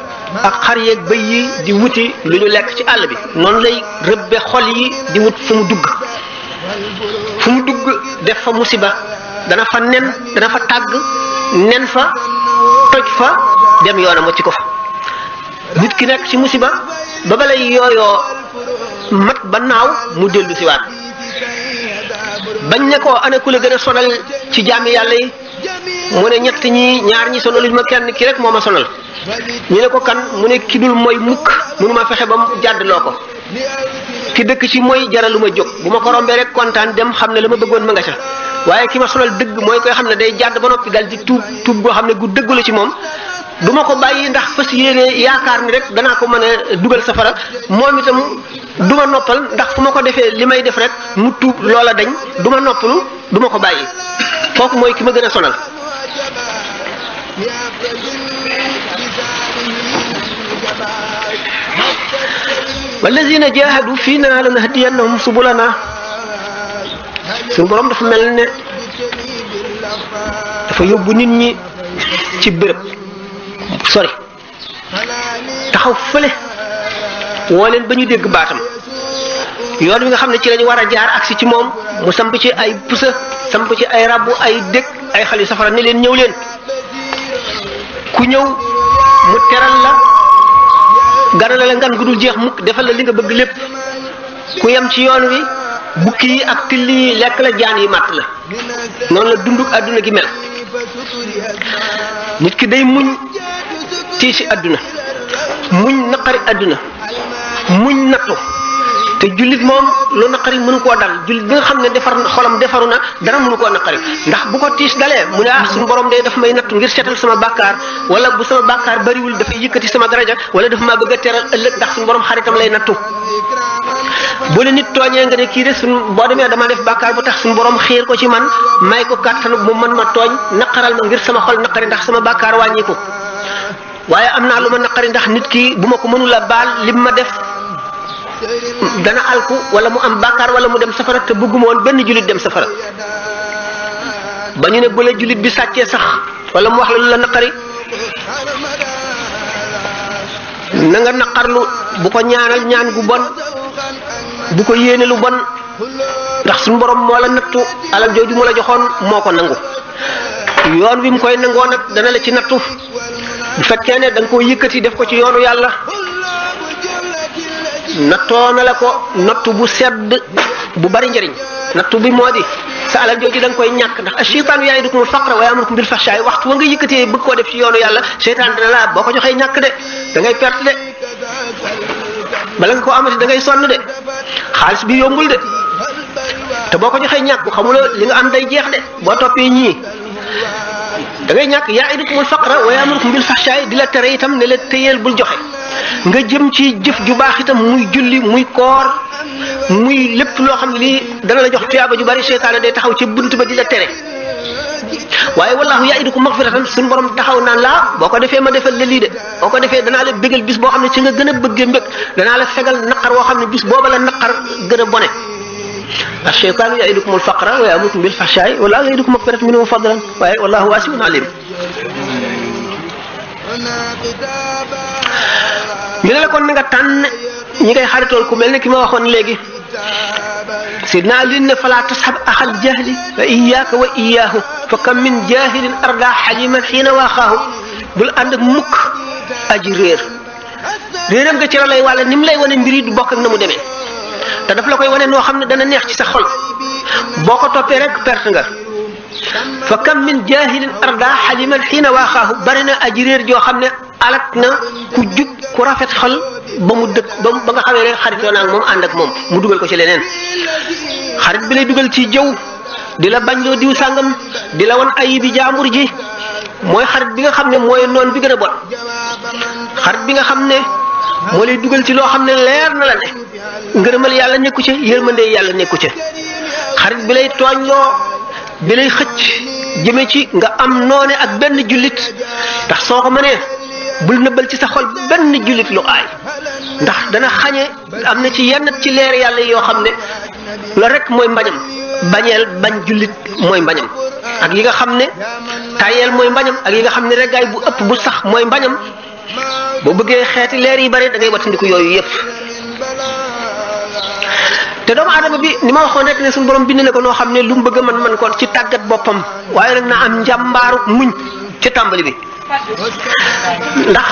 ak xar yeeg bëy yi di wuti lu ñu lekk ci àll bi noonu lay rëbbe xol yi di wut fu mu dugg def fa musiba dana fa nen dana fa tàgg nen fa toj fa dem yoonam wacci ko fa nit ki nekk ci musiba ba balay yooyoo mat ba naaw mu dellu si waat bañ ne ko ana ku la gën a sonal ci jaami yàlla yi mu ne ñett ñi ñaar ñi sonaluñ ma kenn ki rek moo ma sonal ñu ne ko kan mu ne ki dul mooy mukk mënuma fexe ba mu jàddloo ko ki dëkk ci mooy jaraluma jóg bu ma ko rombee rek kontaan dem xam ne la ma bëggoon ma nga ca waaye ki ma sonal dëgg mooy koy xam ne day jàdd ba noppi dal di tuub goo xam ne gu dëggu la ci moom du ma ko bàyyi ndax fas yéene yaakaar ni rek danaa ko mën a dugal safara moom itam du ma noppal ndax fu ma ko defee li may def rek mu tuub loola dañ du ma noppalu du ma ko bàyyi kooku mooy ki ma gën a sonal wallazina jahadu fiina lanahdiyannahum subulana suñu borom dafa mel ne dafa yóbbu nit ñi ci béréb sori taxaw fële woo leen ba ñu dégg baatam yoon wi nga xam ne ci lañu war a jaar agsi ci moom mu samp ci ay pusa samp ci ay rabbu ay dëkk ay xal yu safara ne leen ñëw leen ku ñëw mu teral la ganale la ngan gu dul jeex mukk defal la li nga bëgg lépp ku yem ci yoon wi bukki yi ak till yi lekk la jaan yi màtt la noonu la dunduk àdduna gi mel nit ki day muñ tiisi àdduna muñ naqari àdduna muñ nattu te jullit moom lu naqari mënu koo dal jullit bi nga xam ne defar xolam defaru na dara mënu koo naqari ndax bu ko tiis dalee mu ne suñu borom de daf may nattu ngir seetal sama bàkkaar wala bu sama bàkkaar bariwul dafay yëkkati sama daraja wala daf maa bëgg a teral ëllëg ndax suñu borom xaritam lay nattu bu la nit tooñee nga ne kii de suñu boo demee dama def bàkkaar bu tax suñu borom xiir ko ci man may ko kàttanu mu mën ma tooñ naqaral ma ngir sama xol naqari ndax sama bàkkaar wàññi ko waaye am naa lu ma naqari ndax nit ki bu ma ko mënula baal lim ma def dana alku wala mu am bàkkaar wala mu dem safara te bëgguma woon benn jullit dem safara ba ñu ne bu la jullit bi sàccee sax wala mu wax la lu la naqari na nga naqarlu bu ko ñaanal ñaan gu bon bu ko yéene lu bon ndax suñu borom moo la nattu alal jooju mu la joxoon moo ko nangu yoon wi mu koy nangoo nag dana la ci nattu bu fekkee ne da nga koo yëkkati def ko ci yoonu yàlla nattoo na la ko nattu bu sedd bu bari njëriñ nattu bi moo di sa alal jooju da nga koy ñàkk ndax asheytaanu ya'idukumul faqra wa ya'murukum bil fahsha'i waxtu wa nga yëkkatee bëgg koo def ci yoonu yàlla seytaan dina la boo ko joxee ñàkk de da ngay perte de bala nga ko amati da ngay sonn de xaalis bi yombul de te boo ko joxee ñàkk xamuloo li nga am day jeex de boo toppee ñii da ngay ñàkk ya'idukumul faqra wa ya'murukum bil fahsha'i di la tere itam ne la téyeel bul joxe nga jëm ci jëf ju baax itam muy julli muy koor muy lépp loo xam ne lii dana la jox tuyaaba ju bari seytaane day taxaw ci bunt ba di la tere waaye wallahu ya'idukum maghfiratan suñu borom taxaw naan laa boo ko defee ma defal la lii de boo ko defee danaa la bégal bis boo xam ne ci nga gën a bëggee mbég danaa la fegal naqar woo xam ne bis booba la naqar gën a bone ash-shaytaanu ya'idukumul faqra wa ya'murukum bil fahsha'i wallahu ya'idukum maghfiratan minhu wa fadlan waaye wallahu wasi'un alim ñu ne la kon na nga tànn ñi ngay xaritool ku mel ne ki ma waxoon léegi sidna Ali ne fala tashab axal jahli fa iyyaka wa iyyahu fa kam min jahilin arda xaliman xiina waaxaahu bul ànd ak mukk aji réeram nga ci la lay wàlla ni mu lay wane mbir yi du bokk ak na mu demee te daf la koy wane noo xam ne dana neex ci sa xol boo ko toppee rek perte nga fa kam min jahilin arda xaliman xiina waaxaahu bari na aji réer joo xam ne alak na ku jub ku rafet xol ba mu dëkk ba nga xamee ne xaritoo naa ak moom ànd ak moom mu dugal ko ci leneen xarit bi lay dugal ci jëw di la bañ loo diw sàngam di la wan ayibi jaambur ji mooy xarit bi nga xam ne mooy noon bi gën a bon xarit bi nga xam ne moo lay dugal ci loo xam ne leer na la ne ngërëmal yàlla nekku ca yërmande yàlla nekku ca xarit bi lay tooñ loo bi lay xëcc jëme ci nga am noone ak benn jullit ndax soo ko mënee bul nëbbal ci sa xol benn jullit lu aay ndax dana xañe am na ci yenn ci leer yàlla yoo xam ne loolu rek mooy mbañam bañeel bañ jullit mooy mbañam ak yi nga xam ne tayeel mooy mbañam ak yi nga xam ne reggaay bu ëpp bu sax mooy mbañam boo bëggee xeeti leer yi bari da ngay wattandiku yooyu yëpp te doomu aadama bi ni ma waxoon rek ne suñu borom bind na ko noo xam ne lu mu bëgg a mën ko ci tàggat boppam waaye nag na am njàmbaaru muñ ca tàmbali bi ndax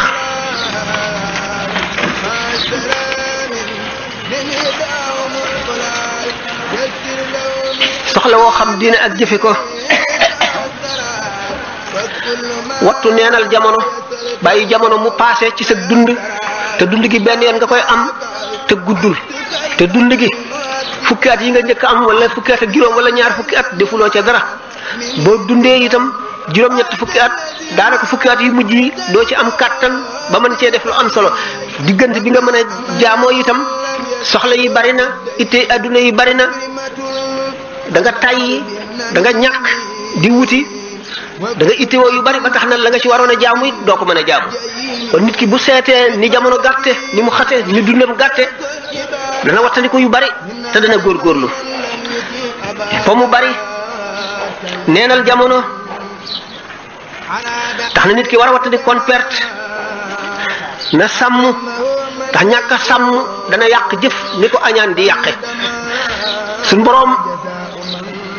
soxla woo xam diine ak jëfe ko wattu neenal jamono bàyyi jamono mu paase ci sa dund te dund gi benn yoon nga koy am te guddul te dund gi fukki at yi nga njëkk am wala fukki at ak juróom wala ñaar fukki at defuloo ca dara boo dundee itam juróom-ñett fukki at daanaka fukki at yu mujj yi doo ci am kàttan ba mën cee def lu am solo diggante bi nga mën a jaamoo itam soxla yi bari na itte adduna yi bari na da nga tàyyi da nga ñàkk di wuti da nga ittewoo yu bari ba tax na la nga ci waroon a jaamu it doo ko mën a jaamu kon nit ki bu seetee ni jamono gàtte ni mu xate ni dundam gàtte dana wattandi ko yu bari te dana góorgóorlu fa mu bari neenal jamono tax na nit ki war a wattandi kon perte na sàmm tax ñàkk a sàmm dana yàq jëf ni ko añaan di yàqe suñ boroom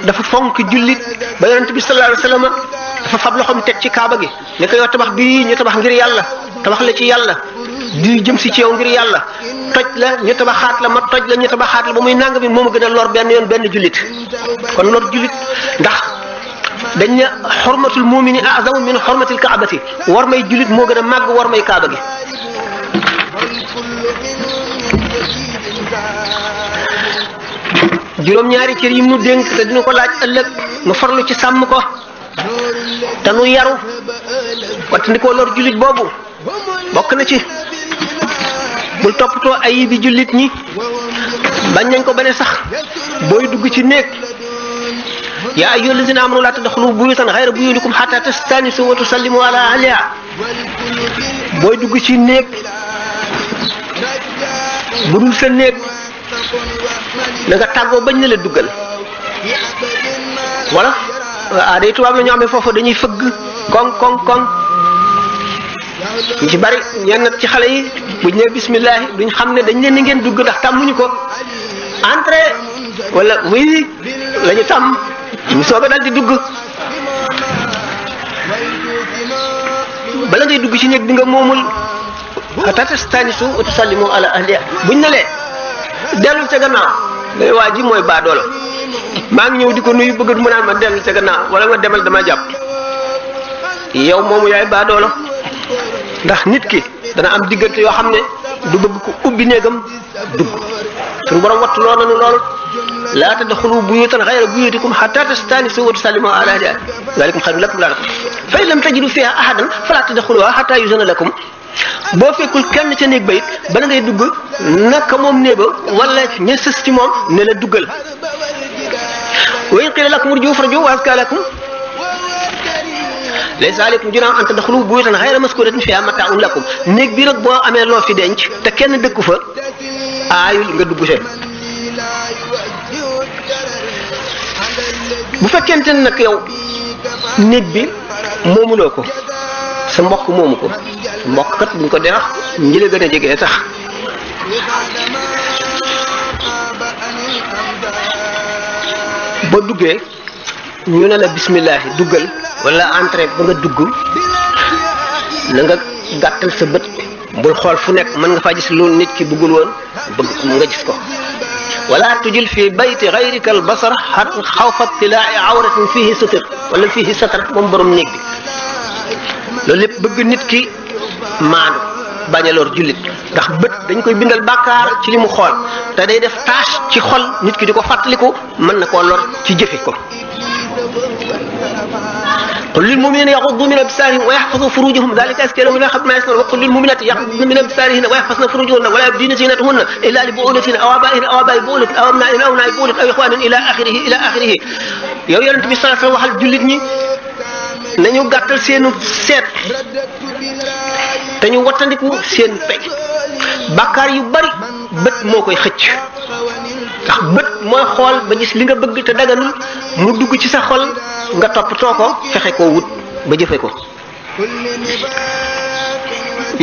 dafa fonk jullit ba yonent bi sallallahu alayhi wasallam dafa fab loxoom teg ci kaaba gi ne ko yow tabax bii ñu tabax ngir yàlla tabax la ci yàlla di jëm si ci yow ngir yàlla toj la ñu tabaxaat la ma toj la ñu tabaxaat la ba muy nang bi moom a gën a lor benn yoon benn jullit kon lor jullit ndax dañ ne xormatul mumini azamu min xormatil kaabati war may jullit moo gën a màgg war may kaaba gi juróom-ñaari cër yi mu dénk te dina ko laaj ëllëg nu farlu ci sàmm ko te nu yaru wattandikoo lor jullit boobu bokk na ci bul toppatoo ayibi jullit ñi bañ nañ ko ba ne sax booy dugg ci néeg yaa ayyuhal lazina amanu laa tadxulu buyutan xayra buyutikum xataa tastanisu wa tusallimu ala ahliha booy dugg ci néeg bu dul sa néeg na nga tàggoo bañ na la duggal wala day tubaab la ñoo xam ne foofu dañuy fëgg koŋ koŋ koŋ ñu ci bari ñenn ci xale yi buñ ne bismillah duñ xam ne dañ leen ni ngeen dugg ndax tàmmuñu ko entrée wala oui la ñu tàmm ñu soog a dal di dugg bala ngay dugg ci néeg bi nga moomul hatta tastanisu wa tusallimu ala ahliha buñ ne lee dellu ca gannaaw day waa ji mooy baadoola maa ngi ñëw di ko nuyu bëgg mu naan ma dellu ca gannaaw wala nga demal dama jàpp yow moomu yaay baadoola ndax nit ki dana am diggante yoo xam ne du bëgg ko ubbi néegam dugg suñu borom wattu loo nanu lool laa tadxulu buyutan xayra buyutikum hatta tastanisu wa tusallimu ala ahliha zalikum xayrun lakum la'allakum fa in lam tajidu fiha ahadan fala tadxuluha hatta yuzana lakum boo fekkul kenn ca néeg ba it bala ngay dugg naka moom néeba wala ña sës ci moom ne la duggal wa in qila lakum urji'u farji'u wa azka lakum laysa alaykum junahun an tadxulu buyutan ghayra maskuratin fiha mata'un lakum néeg bi nag boo amee loo fi denc te kenn dëkku fa aayul nga dugg see bu fekkente ne nag yow néeg bi moomuloo ko sa mbokk moomu ko mbokk kat buñ ko derax ñi la gën a jege tax boo duggee ñu ne la bismillah duggal wala entrée ba nga dugg na nga gàttal sa bët bul xool fu nekk mën nga faa gis lu nit ki bëggul woon bëgg nga gis ko wala tujil fi bayti gayrika al basar xawfa tilaa'i awratin fihi sutur wala fihi satar moom borom néeg bi loolu lépp bëgg nit ki maandu bañ a lor jullit ndax bët dañ koy bindal bàkkaar ci li mu xool te day def tâche ci xol nit ki di ko fàttaliku mën na koo lor ci jëfe ko qul lil mu'minina yaghuddu min absarihim wa yahfazu furujahum dhalika azka lahum ma yasna'un wa qul lil mu'minati yaghuddna min absarihinna wa yahfazna furujahunna wa la yubdina zinatahunna illa li bu'ulatihinna aw aba'ihinna aw aba'i bu'ulatihinna aw abna'ihinna aw abna'i bu'ulatihinna aw ikhwanihinna ila akhirih yow yonent bi sallallahu alayhi wa sallam waxal jullit ñi nañu gàttal seenu seet te ñu wattandiku seen pej bàkkaar yu bari bët moo koy xëcc ndax bët mooy xool ba gis li nga bëgg te daganul mu dugg ci sa xol nga toppatoo ko fexe koo wut ba jëfe ko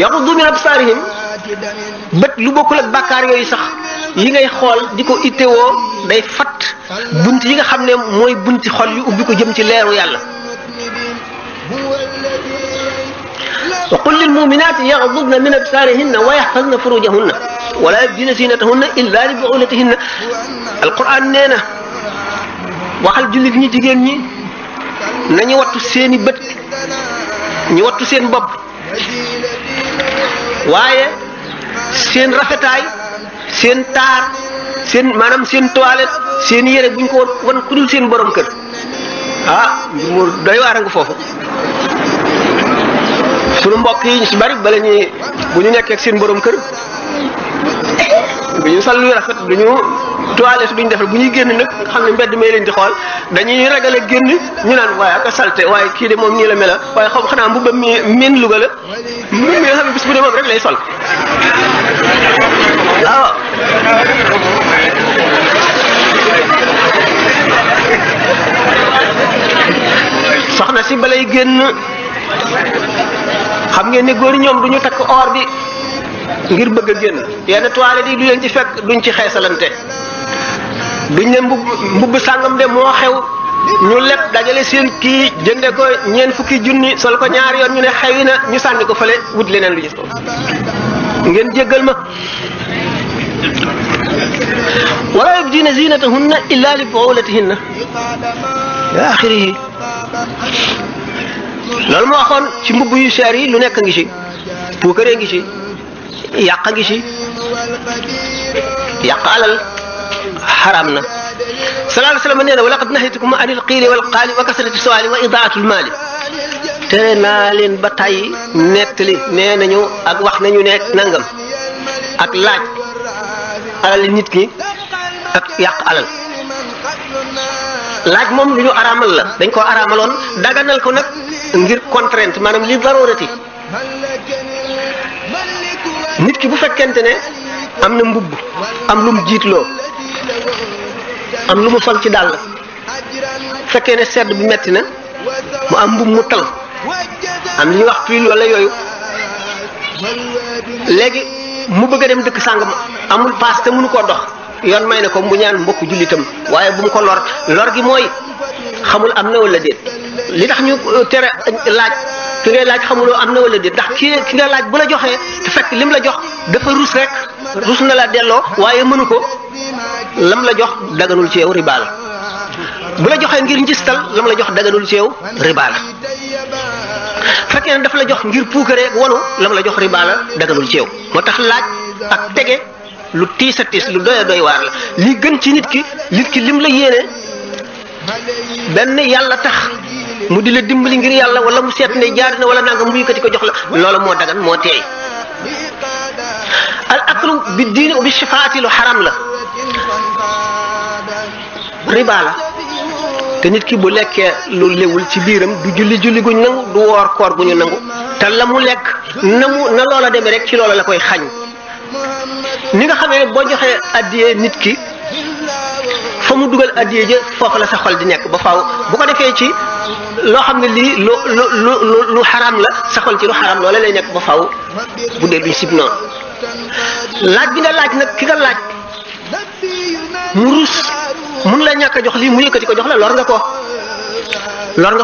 yaghuddu min absaarihim bët lu bokkul ak bàkkaar yooyu sax yi ngay xool di ko ittewoo day fat bunt yi nga xam ne mooy bunti xol yu ubbi ko jëm ci leeru yàlla wa qul lil mu'minati yaghdudna min absarihinna wa yahfazna furujahunna wa la yubdina zinatahunna illa li bu'ulatihinna alquran nee na waxal jullit ñi jigéen ñi nañu wattu seeni bët ñu wattu seen bopp waaye seen rafetaay seen taar seen maanaam seen toilette seen yére buñ ko wan ku dul seen borom kër mu doy waar nga foofu sunu mbokk yi ñu si bari bala ñuy bu ñu nekkee ak seen borom kër bu ñu sol lu rafet duñu toilette duñ defal bu ñuy génn nag xam ne mbedd mee leen di xool dañuy ragale génn ñu naan waaye ak a salte waaye kii de moom nii la mela waaye xam xanaa mbubb mi miin Louga la mbubb mi nga xam ne bis bu dee moom rek lay sol waaw soxna si balay génn xam ngeen ne góor ñi ñoom du ñu takk or bi ngir bëgg a génn yenn toilette yi du leen ci fekk duñ ci xeesalante duñ ne mbubb sàngam de moo xew ñu leb dajale seen kii jënde ko ñeent fukki junni sol ko ñaari yoon ñu ne xewi na ñu sànni ko fële wut leneen lu gis ko ngeen jéggal ma wala yubdina zinatahunna illa li bu'ulatihinna ila axirihi loolu moo waxoon ci mbubb yu seer yi lu nekk ngi ci puukaree ngi ci yàq ngi ci yàq alal xaram na sallallahu alayhi wasallam nee na wa laqad nahaytukum anil qiili wal qaali wa kasrati su'aali wa idaatul maali tere naa leen ba tey nettali nee nañu ak wax nañu ne nangam ak laaj alal nit ki ak yàq alal laaj moom lu ñu araamal la dañ koo araamaloon daganal ko nag ngir contrainte maanaam li darurati nit ki bu fekkente ne am na mbubb am lu mu jiitloo am lu mu sol ci dàll fekkee ne sedd bi metti na mu am mbubb mu tal am li ñuy wax pull wala yooyu léegi mu bëgg a dem dëkk sàngam amul paas te mënu koo dox yoon may na ko mu ñaan mbokk jullitam waaye bu mu ko lor gi mooy xamul am na wala déet li tax ñu tere laaj ki ngay laaj xamuloo am na wala déet ndax ki nga laaj bu la joxee te fekk lim la jox dafa rus rek rus na la delloo waaye mënu ko lam la jox daganul ci yow riba la bu la joxee ngir njistal lam la jox daganul ci yow riba la fekkee ne dafa la jox ngir puukaree wanu lam la jox riba la daganul ci yow moo tax laaj ak tege lu tiis a tiis lu doy a doy waar la li gën ci nit ki lim la yéene benn yàlla tax mu di la dimbali ngir yàlla wala mu seet ne jaar na wala nangam mu yëkkati ko jox la loola moo dagan moo teey al aklu bi diini bi shifaati lu xaram la riba la te nit ki bu lekkee lu lewul ci biiram du julli guñ nangu du woor koor gu ñu nangu te la mu lekk na loola demee rek ci loola la koy xañ ni nga xamee ne boo joxee addiyee nit ki fa mu dugal addiyee ja foofu la sa xol di nekk ba faaw bu ko defee ci loo xam ne lii lu xaraam la sa xol ci lu xaraam loola lay nekk ba faaw bu dee duñ sib noonu laaj bi nga laaj nag ki nga laaj mu rus mun la ñàkk a jox lii mu yëkkati ko jox la lor nga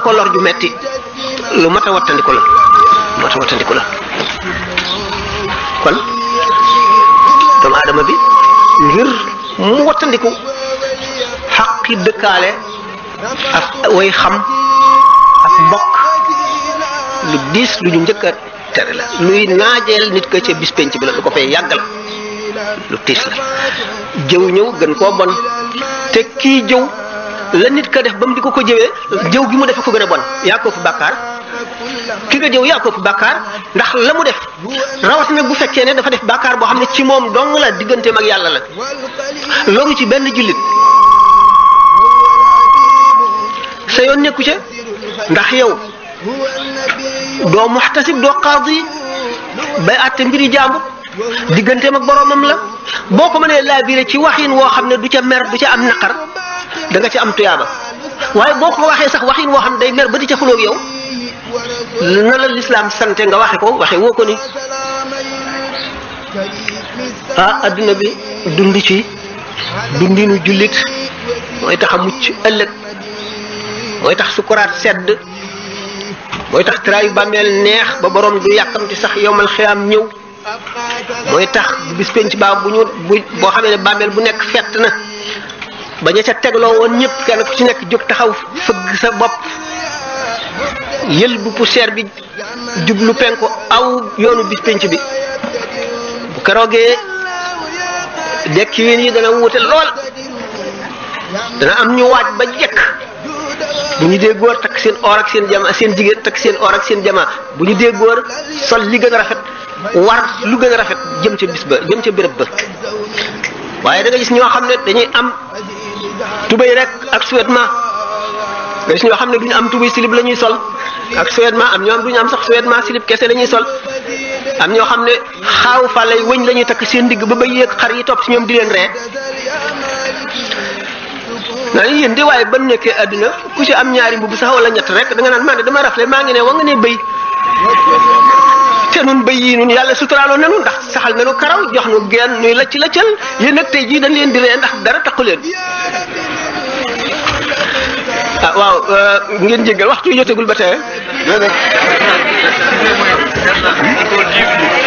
ko lor ju metti lu mat a wattandiku la kon doomu aadama bi ngir mu wattandiku xaqi dëkkaale ak way xam ak mbokk lu diis lu ñu njëkk a tere la luy naajeel nit ko ca bis penc bi la lu ko fay yàggal lu tiis la jëw ñëw gën koo bon te kii jëw la nit ka def ba mu di ko jëwee jëw gi mu defe ko gën a bon yaa ko fi bàkkaar ki nga jëw yaa ko fi bàkkaar ndax la mu def rawatina bu fekkee ne dafa def bàkkaar boo xam ne ci moom dong la digganteem ak yàlla la loolu ci benn jullit sa yoon nekku ca ndax yow doo muxtasib doo qaadi bay àtte mbiri jàmbur digganteem ak boromam la boo ko mënee laabire ci waxin woo xam ne du ca mer du ca am naqar da nga ci am tuyaaba waaye boo ko waxee sax waxin woo xam ne day mer ba di ca xuloog yow na la lislaam sante nga waxe ko waxe woo ko ni adduna bi dund ci dundinu jullit mooy tax a mucc ëllëg mooy tax sukuraat sedd mooy tax traayu bàmmeel neex ba borom du yàkkamti sax yowmal xiyaam ñëw mooy tax bis penc baa boo xamee ne bàmmeel bu nekk fett na ba ña ca tegloo woon ñëpp kenn ku ci nekk jóg taxaw fëgg sa bopp yël bu poussière bi jublu penku aw yoonu bis penc bi bu keroogee dekki wiin yi dana wuute lool dana am ñu waaj ba jekk bu ñu dee góor takk seen or ak seen jama seen jigéen takk seen or ak seen jama bu ñu dee góor sol li gën a rafet war lu gën a rafet jëm ca bis ba jëm ca béréb ba waaye da nga gis ñoo xam ne dañuy am tubéy rek ak sous-vêtement nga gis ñoo xam ne duñu am tubéy silib la ñuy sol ak sous-vêtement am ñoo am duñu am sax sous-vêtement silib kese la ñuy sol am ñoo xam ne xaaw fa lay wëñ la ñuy takk seen digg ba yéeg xar yi topp ci ñoom di leen ree naa ni yéen di waaye ban nekkee àdduna ku ci am ñaari mbubb sax wala ñett rek da nga naan man de dama rafle maa ngi ne wa nga ne bëy te nun bëy yi nun yàlla suturaaloon nanu ndax saxal nanu karaw jox nu geen nuy lacc laccal yéen nag tey jii dañ leen di ree ndax dara taqu leen waaw ngeen jéggal waxtu yu jotagul ba tey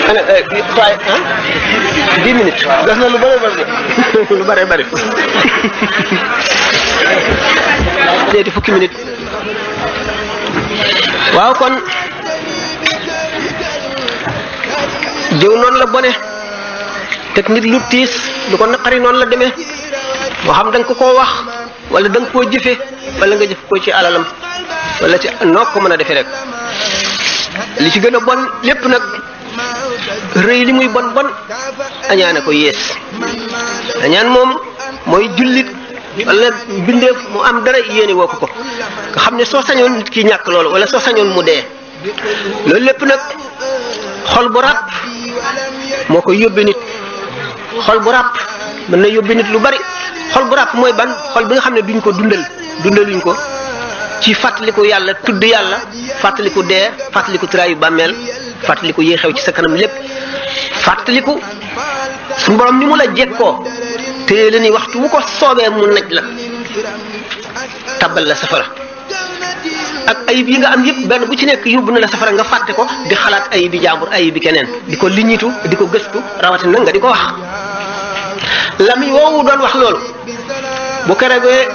ana 10 minutes des na lu bare bari teeti fukki minutes waaw kon jëw noonu la bone teg nit lu tiis lu ko naqari noonu la demee moo xam da nga ko koo wax wala da nga koo jëfe wala nga jëf ko ci alalam wala ci noo ko mën a defee rek li ci gën a bon lépp nag rëy li muy bon bon añaane ko yées añaan moom mooy jullit wala bindeef mu am dara yéene woo ko nga xam ne soo sañoon nit ki ñàkk loolu wala soo sañoon mu dee loolu lépp nag xol bu ràpp moo koy yóbbe nit xol bu ràpp mën na yóbbe nit lu bari xol bu ràpp mooy ban xol bi nga xam ne duñ ko dundaluñ ko ci fàttaliku yàlla tudd yàlla fàttaliku dee fàttaliku tiraayu bàmmeel fàttaliku yi xew ci sa kanam lépp fàttaliku suñu borom ni mu la jekkoo te la ni waxtu wu ko soobee mu naj la tabal la safara ak ayib yi nga am yëpp benn bu ci nekk yóbbu na la safara nga fàtte ko di xalaat ayib bi jaambur ayib bi keneen di ko liñitu di ko gëstu rawatina nga di ko wax lami woowu doon wax loolu bu keregee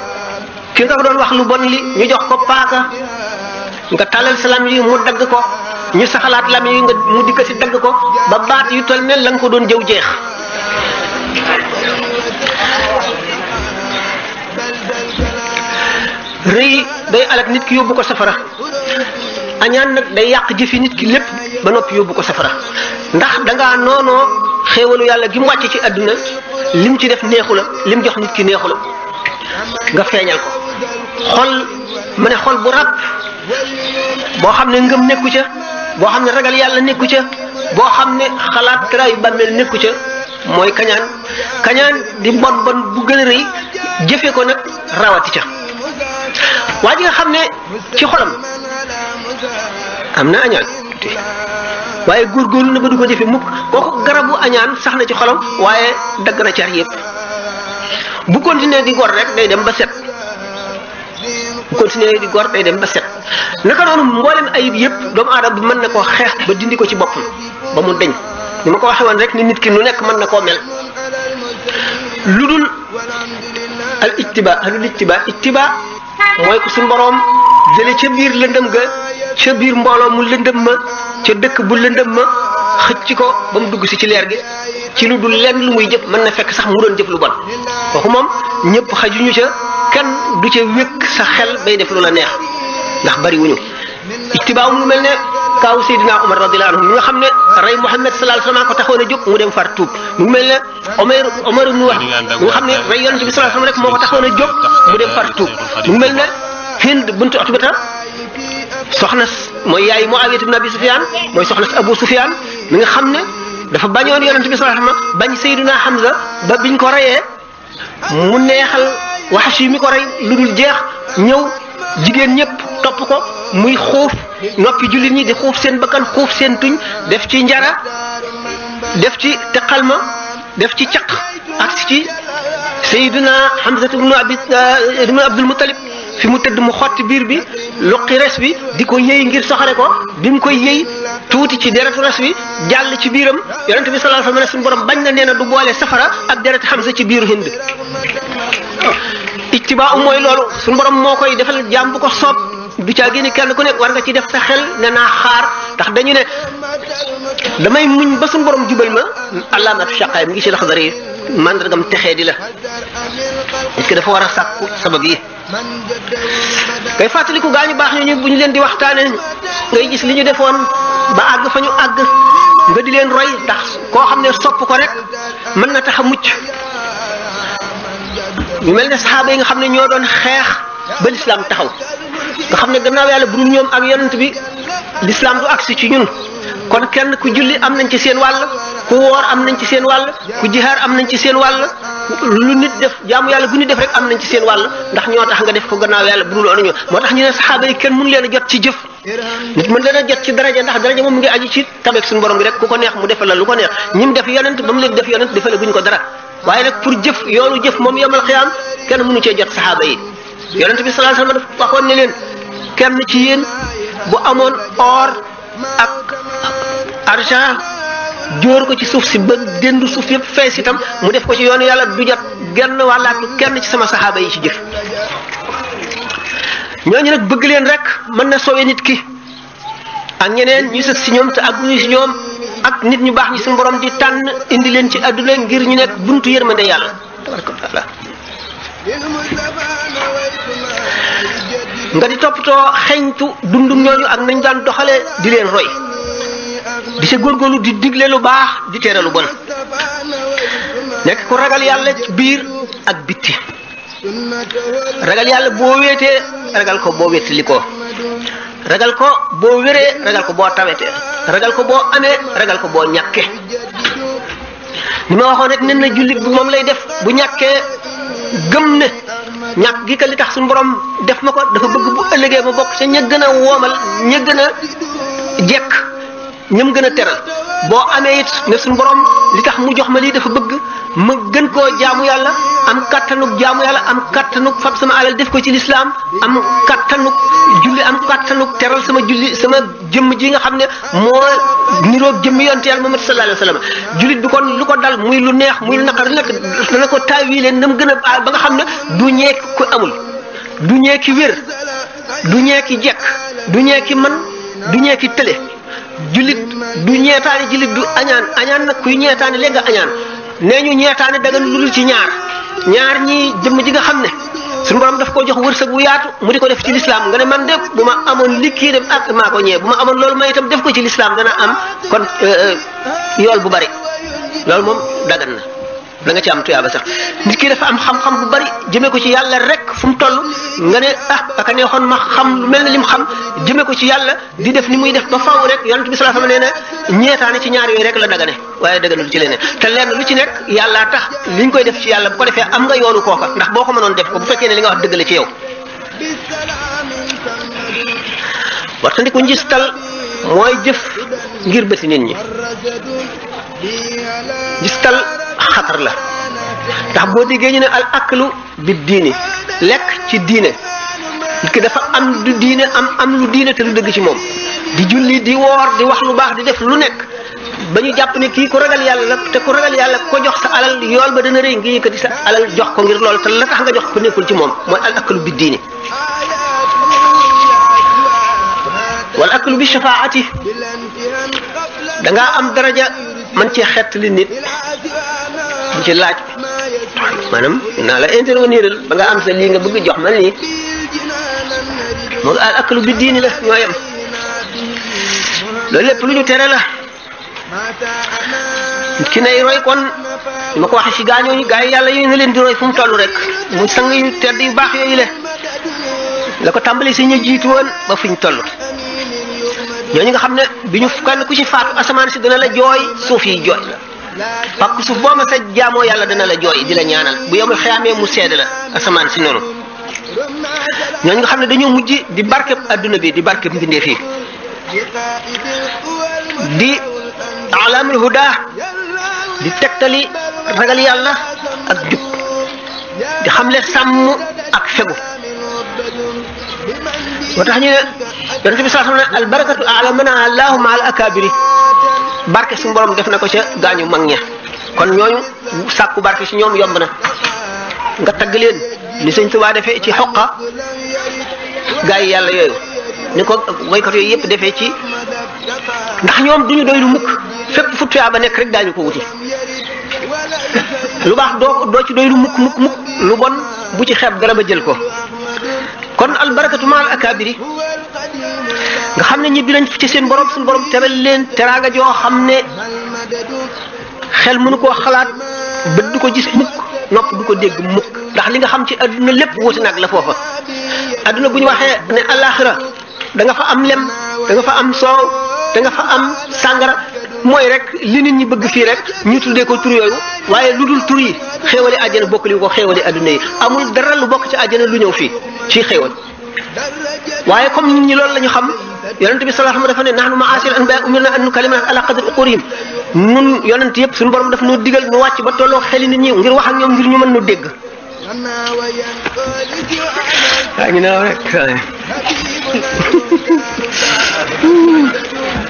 ki nga doon wax lu bon li ñu jox ko paaka nga talal sa lam yi mu dagg ko ñu saxalaat lam yi nga mu dikk si dagg ko ba baat yu toll ne la nga ko doon jëw jeex rëy day alak nit ki yóbbu ko safara añaan nag day yàq jëfi nit ki lépp ba noppi yóbbu ko safara ndax dangaa noonoo xéewalu yàlla gi mu wàcce ci àdduna lim ci def neexu la lim jox nit ki neexu la nga feeñal ko xol ma ne xol bu ràpp boo xam ne ngëm nekku ca boo xam ne ragal yàlla nekku ca boo xam ne xalaat taraayu bàmmeel nekku ca mooy kañaan di bon bon bu gën a rëy jëfe ko nag rawati ca waa ji nga xam ne ci xolam am na añaan waaye góorgóorlu na ba du ko jëfe mukk kooku garabu añaan sax na ci xolam waaye dagg na car yëpp bu continuer di gor rek day dem ba set bu continuer di gor day dem ba set naka noonu mboolem ayib yëpp doomu aadama bi mën na koo xeex ba dindi ko ci boppam ba mu deñ ni ma ko waxee woon rek ni nit ki nu nekk mën na koo mel lu dul al ittiba mooy ko suñu boroom jële ca biir lëndëm ga ca biir mbooloo mu lëndëm ma ca dëkk bu lëndëm ma xëcc ko ba mu dugg si ci leer gi ci lu dul lenn lu muy jëf mën na fekk sax mu doon jëf lu bon kooku moom ñëpp xajuñu ca kenn du ca wékk sa xel bay def lu la neex ndax bari wuñu ittibaa mu mel ne kaawu Seydina Omar radiyallahu anhu mi nga xam ne rey Muhammad sallallahu alayhi wasallam ko taxoon a jóg mu dem far tuub mu mel ne Omar ibn Wahb mi nga xam ne rey yonent bi sallallahu alayhi wasallam rek moo ko taxoon a jóg mu dem far tuub mu mel ne Hind bint Utbata soxna mooy yaay Muawiya ibn Abi Sufyan mooy soxna Abu Sufyan mi nga xam ne dafa bañoon yonent bi sallallahu alayhi wasallam bañ Seydina Hamza ba biñ ko reyee mu neexal Wahshi mi ko rey lu dul jeex ñëw jigéen ñëpp topp ko muy xuuf noppi jullit ñi di xuuf seen bakkan xuuf seen tuñ def ci njara def ci teqalma def ci caq ak ci Seydina Hamza ibn Abdul Muttalib fi mu tëdd mu xotti biir bi luqi res bi di ko yëy ngir soxare ko bi mu koy yëy tuuti ci deretu res bi jàll ci biiram yonent bi sallallahu alayhi wasallam suñu borom bañ na nee na du boole safara ak deret Hamza ci biiru Hind ittibaa mooy loolu suñu borom moo koy defal jaam bu ko soob du caa génne kenn ku nekk war nga ci def sa xel ne naa xaar ndax dañu ne damay muñ ba suñu borom jubal ma alaamatu shaqaay mi ngi ci Laxdari mandargam texee di la est-ce que dafa war a sàkku sabab yi kay fàttaliku gaañu baax ñooñu bu ñu leen di waxtaane ngay gis li ñu defoon ba àgg fa ñu àgg nga di leen roy ndax koo xam ne sopp ko rek mën na tax a mucc ñu mel ne saxaaba yi nga xam ne ñoo doon xeex ba lislaam taxaw nga xam ne gannaaw yàlla bu dul ñoom ak yonent bi lislaam du agsi ci ñun kon kenn ku julli am nañ ci seen wàll ku woor am nañ ci seen wàll ku jihaar am nañ ci seen wàll lu nit def jaamu yàlla bu nit def rek am nañ ci seen wàll ndax ñoo tax nga def ko gannaaw yàlla bu dul woon ñoo moo tax ñu ne saxaaba yi kenn mënu leen a jot ci jëf nit mën leen a jot ci daraja ndax daraja moom mu ngi aju ci tabeek suñu borom bi rek ku ko neex mu defal la lu ko neex ñim def yonent ba mu leen def yonent defale guñ ko dara waaye nag pour jëf yoonu jëf moom yomal xiyaam kenn mënu cee jot saxaaba yi yonent bi sallallahu alayhi wasallam dafa waxoon ne leen kenn ci yéen bu amoon or ak argent jóor ko ci suuf si ba dendu suuf yëpp fees itam mu def ko ci yoonu yàlla du jot genn wàllaatu kenn ci sama saxaaba yi ci jëf ñooñu nag bëgg leen rek mën na soowee nit ki ak ñeneen ñu sës si ñoom te ak ñu si ñoom ak nit ñu baax ñi suñu borom di tànn indi leen ci àdduna ngir ñu nekk buntu yërmande yàlla tabaraka taala nga di toppatoo xeñtu dundu ñooñu ak nañ daan doxale di leen roy di sa góorgóorlu di digle lu baax di tere lu bon nekk ku ragal yàlla ci biir ak bitti ragal yàlla boo wéetee ragal ko boo wéttali ko ragal ko boo wéree ragal ko boo tawetee ragal ko boo amee ragal ko boo ñàkkee ni ma waxoon rek nen na jullit bi moom lay def bu ñàkkee gëm ne ñàkk gi ka li tax suñu borom def ma ko dafa bëgg bu ëllëgee ma bokk ca ña gën a woomal ña gën a jekk ñam gën a teral boo amee it ne suñu borom li tax mu jox ma lii dafa bëgg ma gën koo jaamu yàlla am kattanug jaamu yàlla am kattanug fab sama alal def ko ci lislaam am kattanug julli am kattanug teral sama julli sama jëmm ji nga xam ne moo niroog jëmm yonte yàlla Muhammad sallallahu alayhi wa sallam jullit bi kon lu ko dal muy lu neex muy lu naqar nekk dana ko taawilee nam gën a ba nga xam ne du ñeeki ku amul du ñeeki wér du ñeeki jekk du ñeeki man du ñeeki tële jullit du ñeetaane jullit du añaan nag kuy ñeetaane léegi nga añaan nee ñu ñeetaane dagan lu dul ci ñaar ñi jëmm ji nga xam ne suñu borom daf koo jox wërsëg bu yaatu mu di ko def ci lislaam nga ne man de bu ma amoon likkii dem ak maa ko ñee bu ma amoon loolu ma itam def ko ci lislaam dana am kon yool bu bari loolu moom dagan na da nga ci am tuyaaba sax nit ki dafa am xam-xam bu bari jëmee ko ci yàlla rek fu mu toll nga ne aka neexoon ma xam lu mel ne lim xam jëmee ko ci yàlla di def ni muy def ba faaw rek yonent bi sallallahu alayhi wasallam nee na ñeetaane ci ñaar yooyu rek la dagane waaye daganul ci leneen te lenn lu ci nekk yàllaa tax liñ koy def ci yàlla bu ko defee am nga yoonu kooka ndax boo ko mënoon def ko bu fekkee ne li nga wax dëgg la ci yow. waxtandi ko njistal mooy jëf ngir bëti nit ñi njistal xatar la ndax boo déggee ñu ne al aklu bi diini lekk ci diine nit ki dafa am du diine am lu diine te lu dëgg ci moom di julli di woor di wax lu baax di def lu nekk ba ñu jàpp ne kii ku ragal yàlla la te ku ragal yàlla ko jox sa alal yool ba dana rëy nga yëkkati sa alal jox ko ngir loolu te la tax nga jox ko nekkul ci moom mooy al aklu bi diini wal aklu bi shafaati da ngaa am daraja man cee xettali nit di ci laaj maanaam naa la interveniral ba nga am sa lii nga bëgg jox ma nii moom al aklu bi diini la ñoo yem loolu lépp lu ñu tere la ki nay roy kon ma ko waxee ci gaañooñu gaa yi yàlla yooyu na leen di roy fu mu toll rek muy sang yu tedd yu baax yooyu le la ko tàmbali si ñu jiitu woon ba fu ñu toll ñooñu nga xam ne bi ñu kenn ku ci faatu asamaan si dana la jooy suuf yi jooy parce que suuf boo ma sa jaamoo yàlla dana la jooy di la ñaanal bu yomul xeyaamee mu seede la asamaan si noonu ñooñu nga xam ne dañoo mujj di barkeb adduna bi di barkeb mbindeef yi di alamul huda di tegtali ragal yàlla ak jub di xamle sàmm ak fegu moo tax ñu ne yonent bi sallallahu alayhi wasallam al barakatu a'lamana allahu ma al akabiri barke suñu borom def na ko ca gaañu mag ña kon ñooñu sàkku barke ci ñoom yomb na nga tagg leen ni sëñ Tuubaa defee ci xoqa gaa yi yàlla yooyu ni ko woykat yooyu yëpp defee ci ndax ñoom duñu doy lu mukk fépp fu tuyaa ba nekk rek daañu ko wuti lu baax doo ci doy lu mukk lu bon bu ci xeeb dara ba jël ko kon albarakatu ma al akabiri nga xam ne ñibbi nañ ci seen borom suñu borom teral leen teraanga joo xam ne xel mënu koo xalaat bët du ko gis mukk nopp du ko dégg mukk ndax li nga xam ci adduna lépp wuti nag la foofa adduna bu ñu waxee ne alaxira da nga fa am lem da nga fa am soow da nga fa am sàngara mooy rek li nit ñi bëgg fii rek ñu tuddee ko tur yooyu waaye lu dul tur yi xéewali àjjana bokk li ko xéewali adduna yi amul dara lu bokk ci àjjana lu ñëw fii ci xéewal waaye comme nit ñi loolu la ñu xam yonent bi sallallahu alayhi wasallam dafa ne nahnu ma'ashir anbiya umirna an nukallima ala qadri uqurihim nun yonent yëpp suñu borom daf noo digal nu wàcc ba tolloo xeli nit ñi ngir wax ak ñoom ngir ñu mën nu dégg waa ñu naaw rek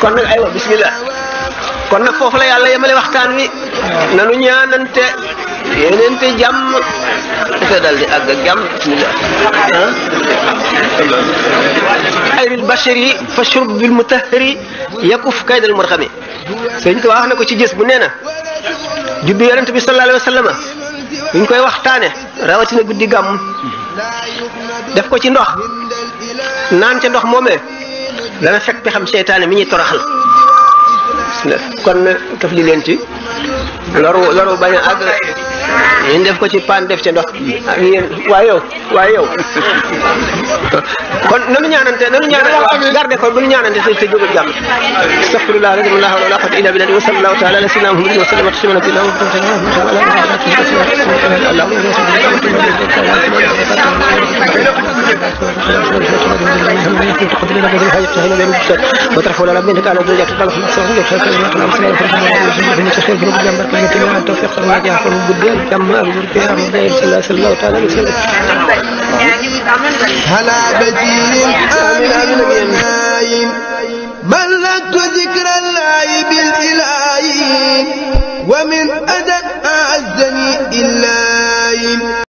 kon nag aywa bismillah kon nag foofu la yàlla yemale waxtaan wi nanu ñaanante yéeneente jàmm te dal di àgg ak jàmm bismillah xayril bashari fa shurb bil mutahhari yakuf kaydal murxami sëñ ko wax na ko ci gis bu nee na juddu yonent bi sallallahu alayhi wa sallam buñ koy waxtaane rawatina guddi gàmm def ko ci ndox naan ca ndox moomee dana fekk pexam seytaane mi ñuy toroxal kon taf li leen ci loru bañ a àgg ñu def ko ci paan def ca ndox ak yéen waaye yow kon nanu ñaanante garde ko bu ñu ñaanante te jóg jàmm astaghfirullah la ilaha illa huwa illa billahi wa sallallahu ta'ala ala sayyidina muhammadin wa sallam tasliman وترفع لنا بينك على درجات الطلب هلا بدير آمين ملكت ذكر الله بالإله ومن أدب أعزني إلا